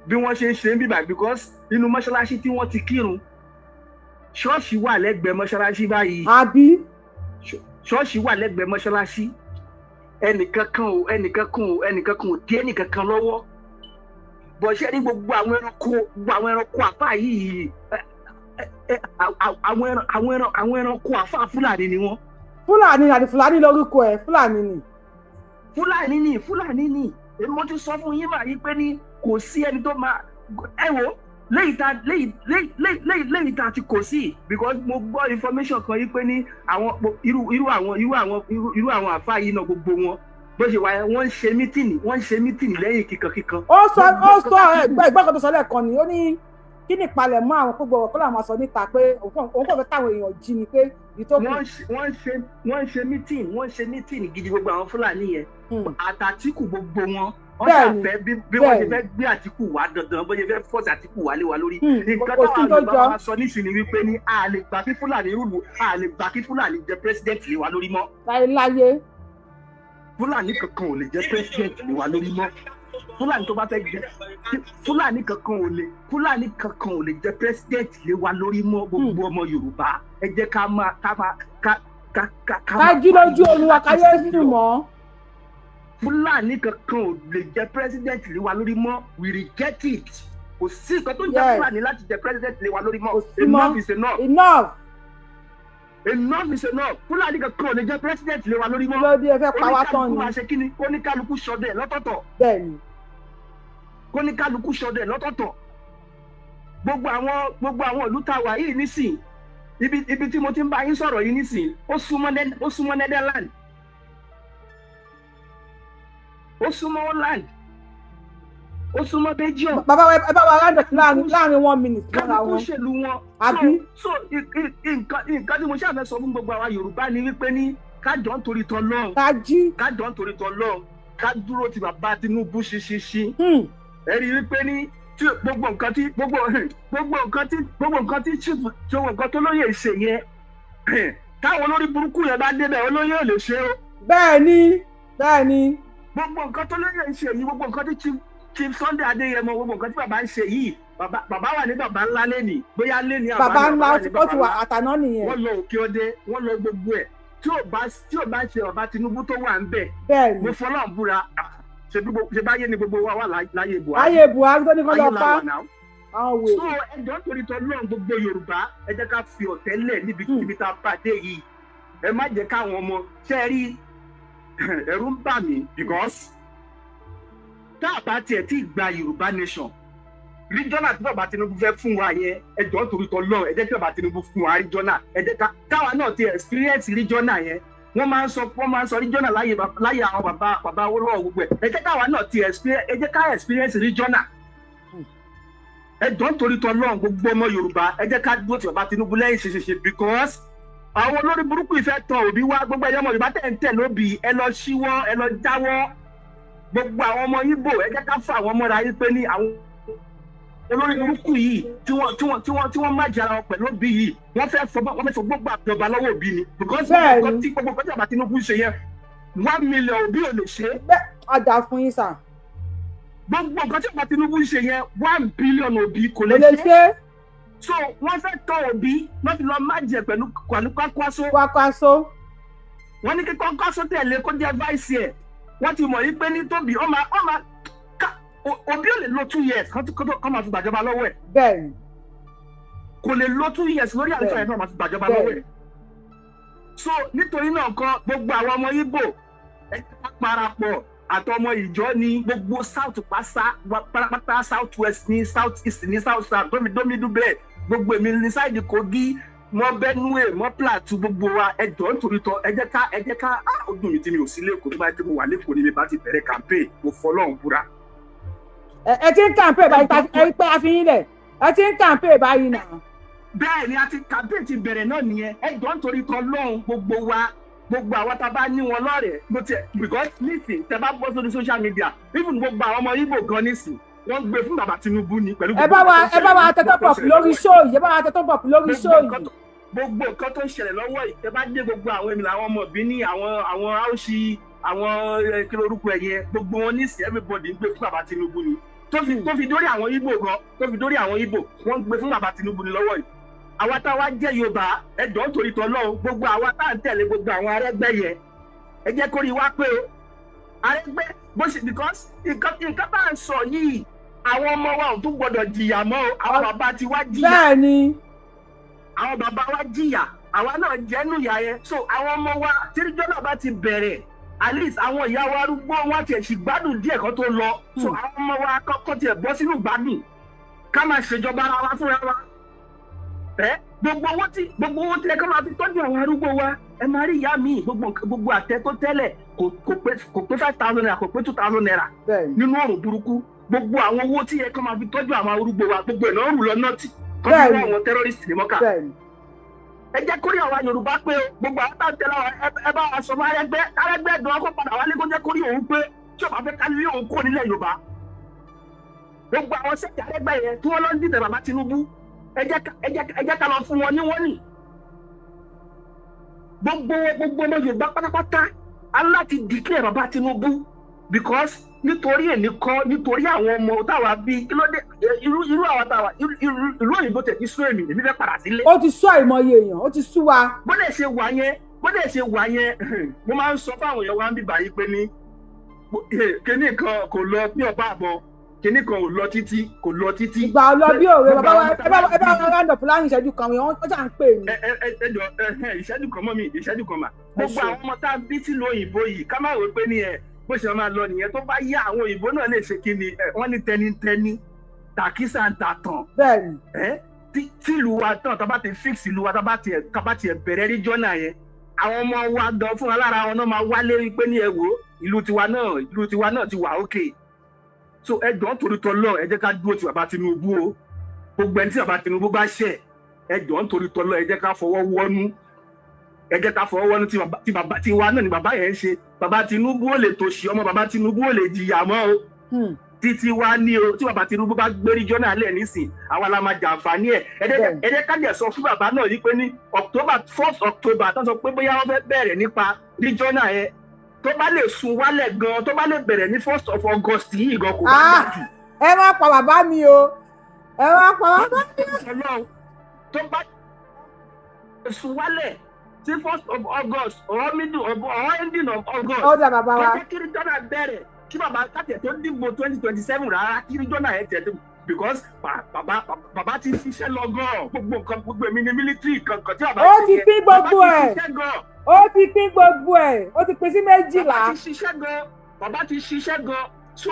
F: bí wọ́n ṣe ń ṣe ń bíbà, because inú mọ́ṣáláṣí tí wọ́n ti kírun, ṣọ́ọ̀ṣì wà lẹ́gbẹ̀ẹ́ mọ́ṣáláṣí báyìí.
B: Àbí?
F: Ṣọ́ọ̀ṣì wà lẹ́gbẹ̀ẹ́ mọ́ṣáláṣí. Ẹnìkan kan ò, ẹnìkan kan ò, ẹnìkan kan ò dé ẹnìkan kan lọ́wọ́ bọ̀. Ṣé ní gbogbo àwọn ẹranko àfáà yìí, àwọn ẹranko àfáà, Fúlàní ni wọ́n.
B: Fúlàní àti Fúlàní lórúkọ ẹ, Fúlàní ni.
F: Fúlàní ni, Fúlàní ni. Èmi mo ti sọ fún yín mà yí pé ní kò sí ẹni tó máa ẹ wò léyìí tá ti kò sí, because mo gbọ́ information kan yí pé ní àwọn irú àwọn àfáà yìí náà, gbogbo wọn bó ṣe wáyé, wọ́n ń ṣe meeting, wọ́n ń ṣe meeting lẹ́yìn kíkankíkan.
B: Ó sọ ẹgbẹ́ kan tó sọ lẹ́ẹ̀kan ni, ó ní kí ni ìpalẹ̀mọ́ àwọn, gbogbo ọ̀rọ̀ kọ́ làwọn máa sọ níta pé òun kò fẹ́ táwọn èèyàn jí ni pé ìtókù.
F: Wọ́n ń ṣe meeting, wọ́n ń ṣe meeting gidi, gbogbo àwọn Fúlàní yẹn àtàtìkù, gbogbo wọn, wọ́n ṣàfẹ́ bí wọ́n ṣe fẹ́ gbé Àtìkù wá dandan, bó ṣe fẹ́ force Àtìkù wá lé wa lórí. Nǹkan
B: Kò sí
F: táwọn
B: tó
F: Yorùbá
B: jọ.
F: máa sọ nísìnyí wípé ní a lè gbà kí Fúlàní rule, a lè gbà kí Fúlàní jẹ president lé wa lórí mọ́.
B: Láyéláyé.
F: Fúlàní kankan ò lè jẹ president lé wa lórí mọ́. Fúlàní tó bá fẹ́ jẹ, Fúlàní kankan ò lè jẹ president lé wa lórí mọ́. Gbogbo ọmọ Yorùbá, ẹ jẹ́ ká máa ká máa ká ká ká ká
B: ká
F: máa
B: jí lójú oorun wa, ká yé sùn mọ́.
F: Fúlàní kankan ò lè jẹ president lé wa lórí mọ́. We reject it. Kò sí nǹkan tó ń jẹ Fúlàní láti jẹ president lé wa lórí mọ́.
B: Kò sí mọ́.
F: Enough is enough.
B: Enough.
F: Enough is enough. Fúlàní kankan ò lè jẹ president lé wa lórí mọ́.
B: Ló dé, ẹ fẹ́ pa wá tán
F: Oníkálukú
B: ni?
F: máa ṣe kíni? Kóníkálukú ṣọdẹ lọ́tọ̀ọ̀tọ̀. Kóníkálukú ṣọdẹ lọ́tọ̀ọ̀tọ̀. Gbogbo àwọn ìlú tá a wà yìí nísìn, ibi tí mo ti ń bá yín sọ̀rọ̀ yìí nísìn, ó súnmọ́ Netherlands, ó súnmọ́ Holland, ó súnmọ́ Belgium.
B: Bàbá wa, ẹ bá wa round up láàrin one minute lára
F: Kálukú
B: wọn.
F: ṣèlú wọn.
B: Àbí?
F: So nǹkan tí mo ṣàfẹ́ sọ fún gbogbo àwa Yorùbá ni wípé ní kájọ ń torí tọ lọ́hùn.
B: Ká jí.
F: Kájọ ń torí tọ lọ́hùn, ká dúró ti bàbá Tinubu ṣinṣinṣin. Ẹ rí i wípé ní tí gbogbo nǹkan tí chief, gbogbo nǹkan tó lóye ṣe yẹn, táwọn olórí burúkú yẹn bá débẹ̀, olóyè ò lè ṣe o.
B: bẹ́ẹ̀ ni bẹ́ẹ̀ ni
F: Gbogbo nǹkan tó lóye ṣe yìí, gbogbo nǹkan tí Chief Sunday Adéyẹmọ, gbogbo nǹkan tí bàbá ń ṣe yìí, bàbá wà ní bàbá ńlá lẹ́nìí, bóyá lẹ́nìí àbá
B: Bàbá ńlá,
F: wà ní
B: ó ti wà
F: ńlá.
B: àtàná nìyẹn.
F: Wọ́n lọ òkè ọdẹ, wọ́n lọ gbogbo ẹ̀. Tí ò bá ṣe bàbá Tinubu tó wà ń bẹ̀, mo fọlọ́run búra, ṣe báyé ni gbogbo wa wà láyé Buhari.
B: Láyé Buhari tó ní kó lọ
F: Ayé la
B: pa
F: wà náà.
B: àwọn
F: So
B: wèrè.
F: ẹjọ́, nítorí tọ́lọ́run, gbogbo Yorùbá, ẹ jẹ́ ká fi ọ̀tẹ̀ lẹ̀ níbi níbi tá a bá dé yìí. Ẹ má jẹ́ káwọn ọmọ ṣe é rí. Ẹ̀rù ń bà mí because tá a bá tiẹ̀ tí gba Yorùbá nation, regional tí bàbá Tinubu fẹ́ fún wa yẹn, ẹ jọ̀ọ́, nítorí tọ́lọ́run, ẹ jẹ́ kí bàbá Tinubu fún wa regional. Ẹ jẹ́ ká káwa náà ti experience regional yẹn. Wọ́n máa ń sọ regional láyé àwọn bàbá bàbá Awólọ́wọ̀, gbogbo ẹ̀. Ẹ jẹ́ káwa náà ti experience, ẹ jẹ́ ká experience regional. Ẹ jọ̀ọ́, nítorí tọ́lọ́run, gbogbo ọmọ Yorùbá, ẹ jẹ́ ká dúró ti bàbá Tinubu lẹ́yìn ṣeṣeṣe, because àwọn olórí burúkú ìfẹ́ tán Òbí wá. Gbogbo ẹ̀yọ́ ọmọ Yorùbá tẹ̀ ń tẹ̀ lóbi, ẹ lọ ṣíwọ́, ẹ lọ jáwọ́. Gbogbo àwọn ọmọ Ìgbò, ẹ jẹ́ ká fà wọ́n mọ́ra yín pé ní àwọn olórí burúkú yìí tí wọ́n má jara wọn pẹ̀lú Òbí yìí, wọ́n fẹ́ fọ gbogbo àjọba lọ́wọ́ Òbí ni, because gbogbo nǹkan tí bàbá Tinubu ṣe yẹn, 1 million Òbí ò lè ṣe é.
B: Bẹ́ẹ̀, á dáa fún yín sà.
F: Gbogbo nǹkan tí bàbá Tinubu ṣe yẹn, 1 billion Òbí kò
B: Kò
F: lè
B: lè
F: ṣe.
B: ṣe é.
F: So wọ́n fẹ́ tọ́ Òbí, wọ́n fi lọ má jẹ pẹ̀lú Kwankwaso.
B: Kwankwaso.
F: Wọ́n ní kí Kwankwaso tẹ̀lé kó jẹ́ vice ẹ̀. Wọ́n ti mọ̀ yí pé ní tóbi ó máa ká Òbí ò lè lo 2 years kó máa fi gbàjọba lọ́wọ́ ẹ̀. Kò lè lo 2 years lórí àlùfáà yẹn náà máa fi gbàjọba lọ́wọ́ ẹ̀. So nítorí náà kan, gbogbo àwọn ọmọ Ìgbò, ẹ ká parapọ̀, àtọmọ ìjọ ní gbogbo south pásá pátápátá, south west ní, south east ní, south south domidomidu bẹ́ẹ̀, gbogbo èmi ní side Kogi mọ Benue mọ Plateau, gbogbo wa, ẹ jọ̀ọ́, nítorí tọ, ẹ jẹ́ ká á. Ó dùn mí tí mi ò sí lẹ́kọ̀ọ́. Tó bá yẹ kí mo wà lẹ́kọ̀ọ́ ni mi bá ti bẹ̀rẹ̀ campaign. Mo fọlọ́run búra.
B: Ẹ ti ń campaign báyìí, ẹ pé a fi yín lẹ̀, ẹ ti ń campaign báyìí náà.
F: Bẹ́ẹ̀ ni, a ti campaign ti bẹ̀rẹ̀ náà nìyẹn. Ẹ jọ̀ọ́, nítorí tọ lọ́hùn, gbogbo wa, gbogbo àwa tá a bá ní wọn lọ́rẹ̀ẹ́ mo tiẹ̀, because nísìn tẹ bá bọ́ sórí social media, even gbogbo àwọn ọmọ Ìgbò gan nísìn, wọ́n gbé fún bàbá Tinubu ni pẹ̀lú
B: Ẹ bá wa tẹ top up lórí show yìí, ẹ bá wa tẹ top up lórí show yìí.
F: Gbogbo nǹkan tó ń ṣẹlẹ̀ lọ́wọ́ yìí, ẹ bá dé gbogbo àwọn èmi làwọn ọmọ bí ní àwọn áùsì, àwọn kí lorúkọ ẹ̀ yẹn, gbogbo wọn nísìnyí, everybody ń gbé fún bàbá Tinubu ni. Tó fi dórí àwọn Ìgbò gan, tó fi dórí àwọn Ìgbò, wọ́n ń gbé fún bàbá Tinubu ni lọ́wọ́ yìí. Àwa tá a wá jẹ́ Yorùbá, ẹ jọ̀ọ́, nítorí tỌlọ́run, gbogbo àwa tá à ń tẹ̀lé gbogbo àwọn Arẹ́gbẹ́ yẹn, ẹ jẹ́ kó rí wá pé o Arẹ́gbẹ́ bó ṣe, because nǹkan tá à ń sọ yìí, àwọn ọmọ wa ò tún gbọdọ̀ jìyà mọ́ o. Àwọn bàbá ti wá jìyà.
B: bẹ́ẹ̀ ni
F: Àwọn bàbá wa jìyà, àwa náà jẹ́nu ìyà yẹn. So àwọn ọmọ wa, tíríjọ́ náà bá ti bẹ̀rẹ̀, at least àwọn ìyá wa arúgbó wọn tiẹ̀ sì gbádùn díẹ̀ kan tó lọ. So àwọn ọmọ wa kọ́kọ́ tiẹ̀ bọ́ sínú gbádùn, ká máa ṣèjọba ara wa fúnra wa. Ẹ gbogbo owó tí ẹ kọ́ máa fi tọ́jú àwọn arúgbó wa, ẹ máa rí ìyá mi, gbogbo àtẹ tó tẹ́lẹ̀ kò pé ₦5,000, kò pé ₦2,000 nínú ọ̀rùn burúkú. Gbogbo àwọn owó tí ẹ kọ́ máa fi tọ́jú àwọn arúgbó wa, gbogbo ẹ̀ náà rù lọ North kọ́ fi wá àwọn terrorist ní Mọ́kà. Ẹ jẹ́ kórí àwa Yorùbá pé o. Gbogbo àwọn táwọn tẹ́lẹ̀ wa, ẹ bá wa sọ fún Arẹ́gbẹ́, Arẹ́gbẹ́ dùn ọkọ̀ padà wálé, kó jẹ́ kórí òun pé tí o bá fẹ́ ká lé òun kó nílẹ̀ Yorùbá. Gbogbo àwọn set Arẹ́gbẹ́ yẹn tí wọ́n lọ ń dìtẹ̀ bàbá Tinubu, ẹ jẹ́ ká lọ fún wọn ní wọ́n nì. Gbogbo ọmọ Yorùbá pátápátá aláti declare bàbá Tinubu, because nítorí èní kọ́, nítorí àwọn ọmọ táwa bí. Kí ló dé? Irú àwa táwa ìlú òyìnbó tẹ̀ ti sú èmi, èmi fẹ́ padà sílé.
B: Ó ti sú àìmọye èèyàn, ó ti sú wa.
F: Bó dẹ̀ ṣe wà yẹn, mo máa ń sọ fáwọn èèyàn wa ń bíbà yìí pé ní kíní kan kò lọ bí ọba àbọ̀, kíní kan ò lọ títí, kò lọ títí.
B: Ìgbà ọlọ bí òwe. Bàbá wa, ẹ bá wa round up láàrin ìṣẹ́jú kan, wọ́n ṣà ń pè mí.
F: Ẹ jọ, ẹ ìṣẹ́jú kan mọ́ mi, ìṣẹ́jú kan mà. Gbogbo àwọn ọmọ tá a bí sílùú òyìnbó yìí, ká má wò pé ní ẹ bó ṣe máa lọ nìyẹn. Tó bá yá, àwọn òyìnbó náà lè ṣe kí ni wọ́n ní tẹnitẹni tàkísà ń ta tàn.
B: Bẹ́ẹ̀ni.
F: Tí ìlú wa tán, tá bá ti fix ìlú wa, tá bá ti bẹ̀rẹ̀ regional yẹn, àwọn ọmọ wa gan fúnra lára wọn náà máa wálé wípé ní ẹ wò, ìlú tiwa náà ti wà ókè. So ẹ jọ̀ọ́, nítorí tọlọ́, ẹ jẹ́ ká dúró ti bàbá Tinubu o. Gbogbo ẹni tí bàbá Tinubu bá ṣẹ̀, ẹ jọ̀ọ́, nítorí tọlọ́, ẹ jẹ́ ká fọwọ́ wọ́nú, ẹ jẹ́ ká fọwọ́ wọ́nú. Tí bàbá tiwa náà ni bàbá yẹn ń ṣe. Bàbá Tinubu ò lè tòṣì, ọmọ bàbá Tinubu ò lè jìyà mọ́ o. Títí wá ní o, tí bàbá Tinubu bá gbé regional lẹ̀ nísìn, àwa la máa jàǹfààní ẹ̀. Ẹ jẹ́ ká jẹ́ sọ fún bàbá náà yìí pé ní October, 1st October tó sọ pé bóyá wọ́n fẹ́ bẹ̀rẹ̀ nípa regional yẹn, tó bá lè sun wálẹ̀ gan, tó bá lè bẹ̀rẹ̀ ní 1st of August yìí gan, kò bá dà jù.
B: Ẹ má pa bàbá mi o, ẹ má pa bàbá
F: mi o. Tó bá sun wálẹ̀ sí 1st of August or middle of or ending of August.
B: Ó dà, bàbá wa.
F: Kọjá kí regional bẹ̀rẹ̀, kí bàbá kàtẹ́ tó dìbò 2027 rárá, kí regional yẹn tẹ̀ tó, because bàbá ti ṣiṣẹ́ lọ gan. Gbogbo nǹkan, gbogbo èmi ní military kankan tí bàbá
B: Ó ti pín gbogbo ẹ̀, ó ti pín gbogbo ẹ̀, ó ti pín sí 12.
F: Bàbá ti ṣiṣẹ́ gan, bàbá ti ṣiṣẹ́ gan. So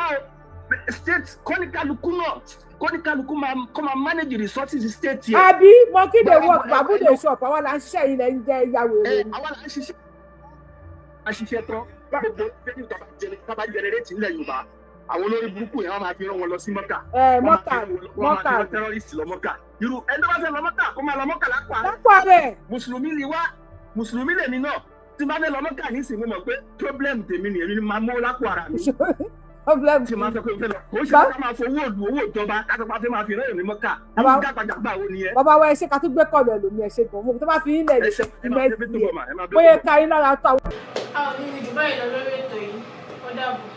F: state kọ́níkàlùkù náà, kọ́níkàlùkù máa kọ́ máa manage resources state yẹn.
B: Àbí monkey dey work, baboon dey chop. Àwa là ń ṣiṣẹ́, ilẹ̀ ń jẹ́ ìyàwó èrè ni.
F: Àwa là ń ṣiṣẹ́, a ṣiṣẹ́ tán, gbogbo tábà generate nílẹ̀ Yorùbá, àwọn olórí burúkú yẹn, wọ́n máa fi rán wọn lọ sí Mọ́kà.
B: Ẹ Mọ́kà.
F: Wọ́n máa fi
B: Mọ́kà.
F: rán terrorist lọ Mọ́kà. Irú ẹni tó bá fẹ́ lọ Mọ́kà, kó máa lọ Mọ́kà lápá.
B: Lápá rẹ̀.
F: Mùsùlùmí ni wá, mùsùlùmí lèmi náà. Tí n bá fẹ́ lọ Mọ́kà nísìnyí, mo mọ̀ pé problem tèmi nìyẹn ni máa mú lápò ara mi.
B: Problem.
F: Tí máa sọ pé mo fẹ́ lọ, kò ń ṣe ká máa fowó òdu owó ìjọba ká tó bá fẹ́ máa fi rán èmi Mọ́kà. Irú jágbajàgba wo nìyẹn?
B: Bàbá wa, ẹ ṣe. Ká tún gbé kọlù ẹlòmíì. Ẹ ṣe gan mo tó bá fi yín lẹ̀ ní bóyá ká yín lára tó àwọn.
A: A ò ní rí jù báyìí lọ lórí ètò yìí. Ó dàbọ̀.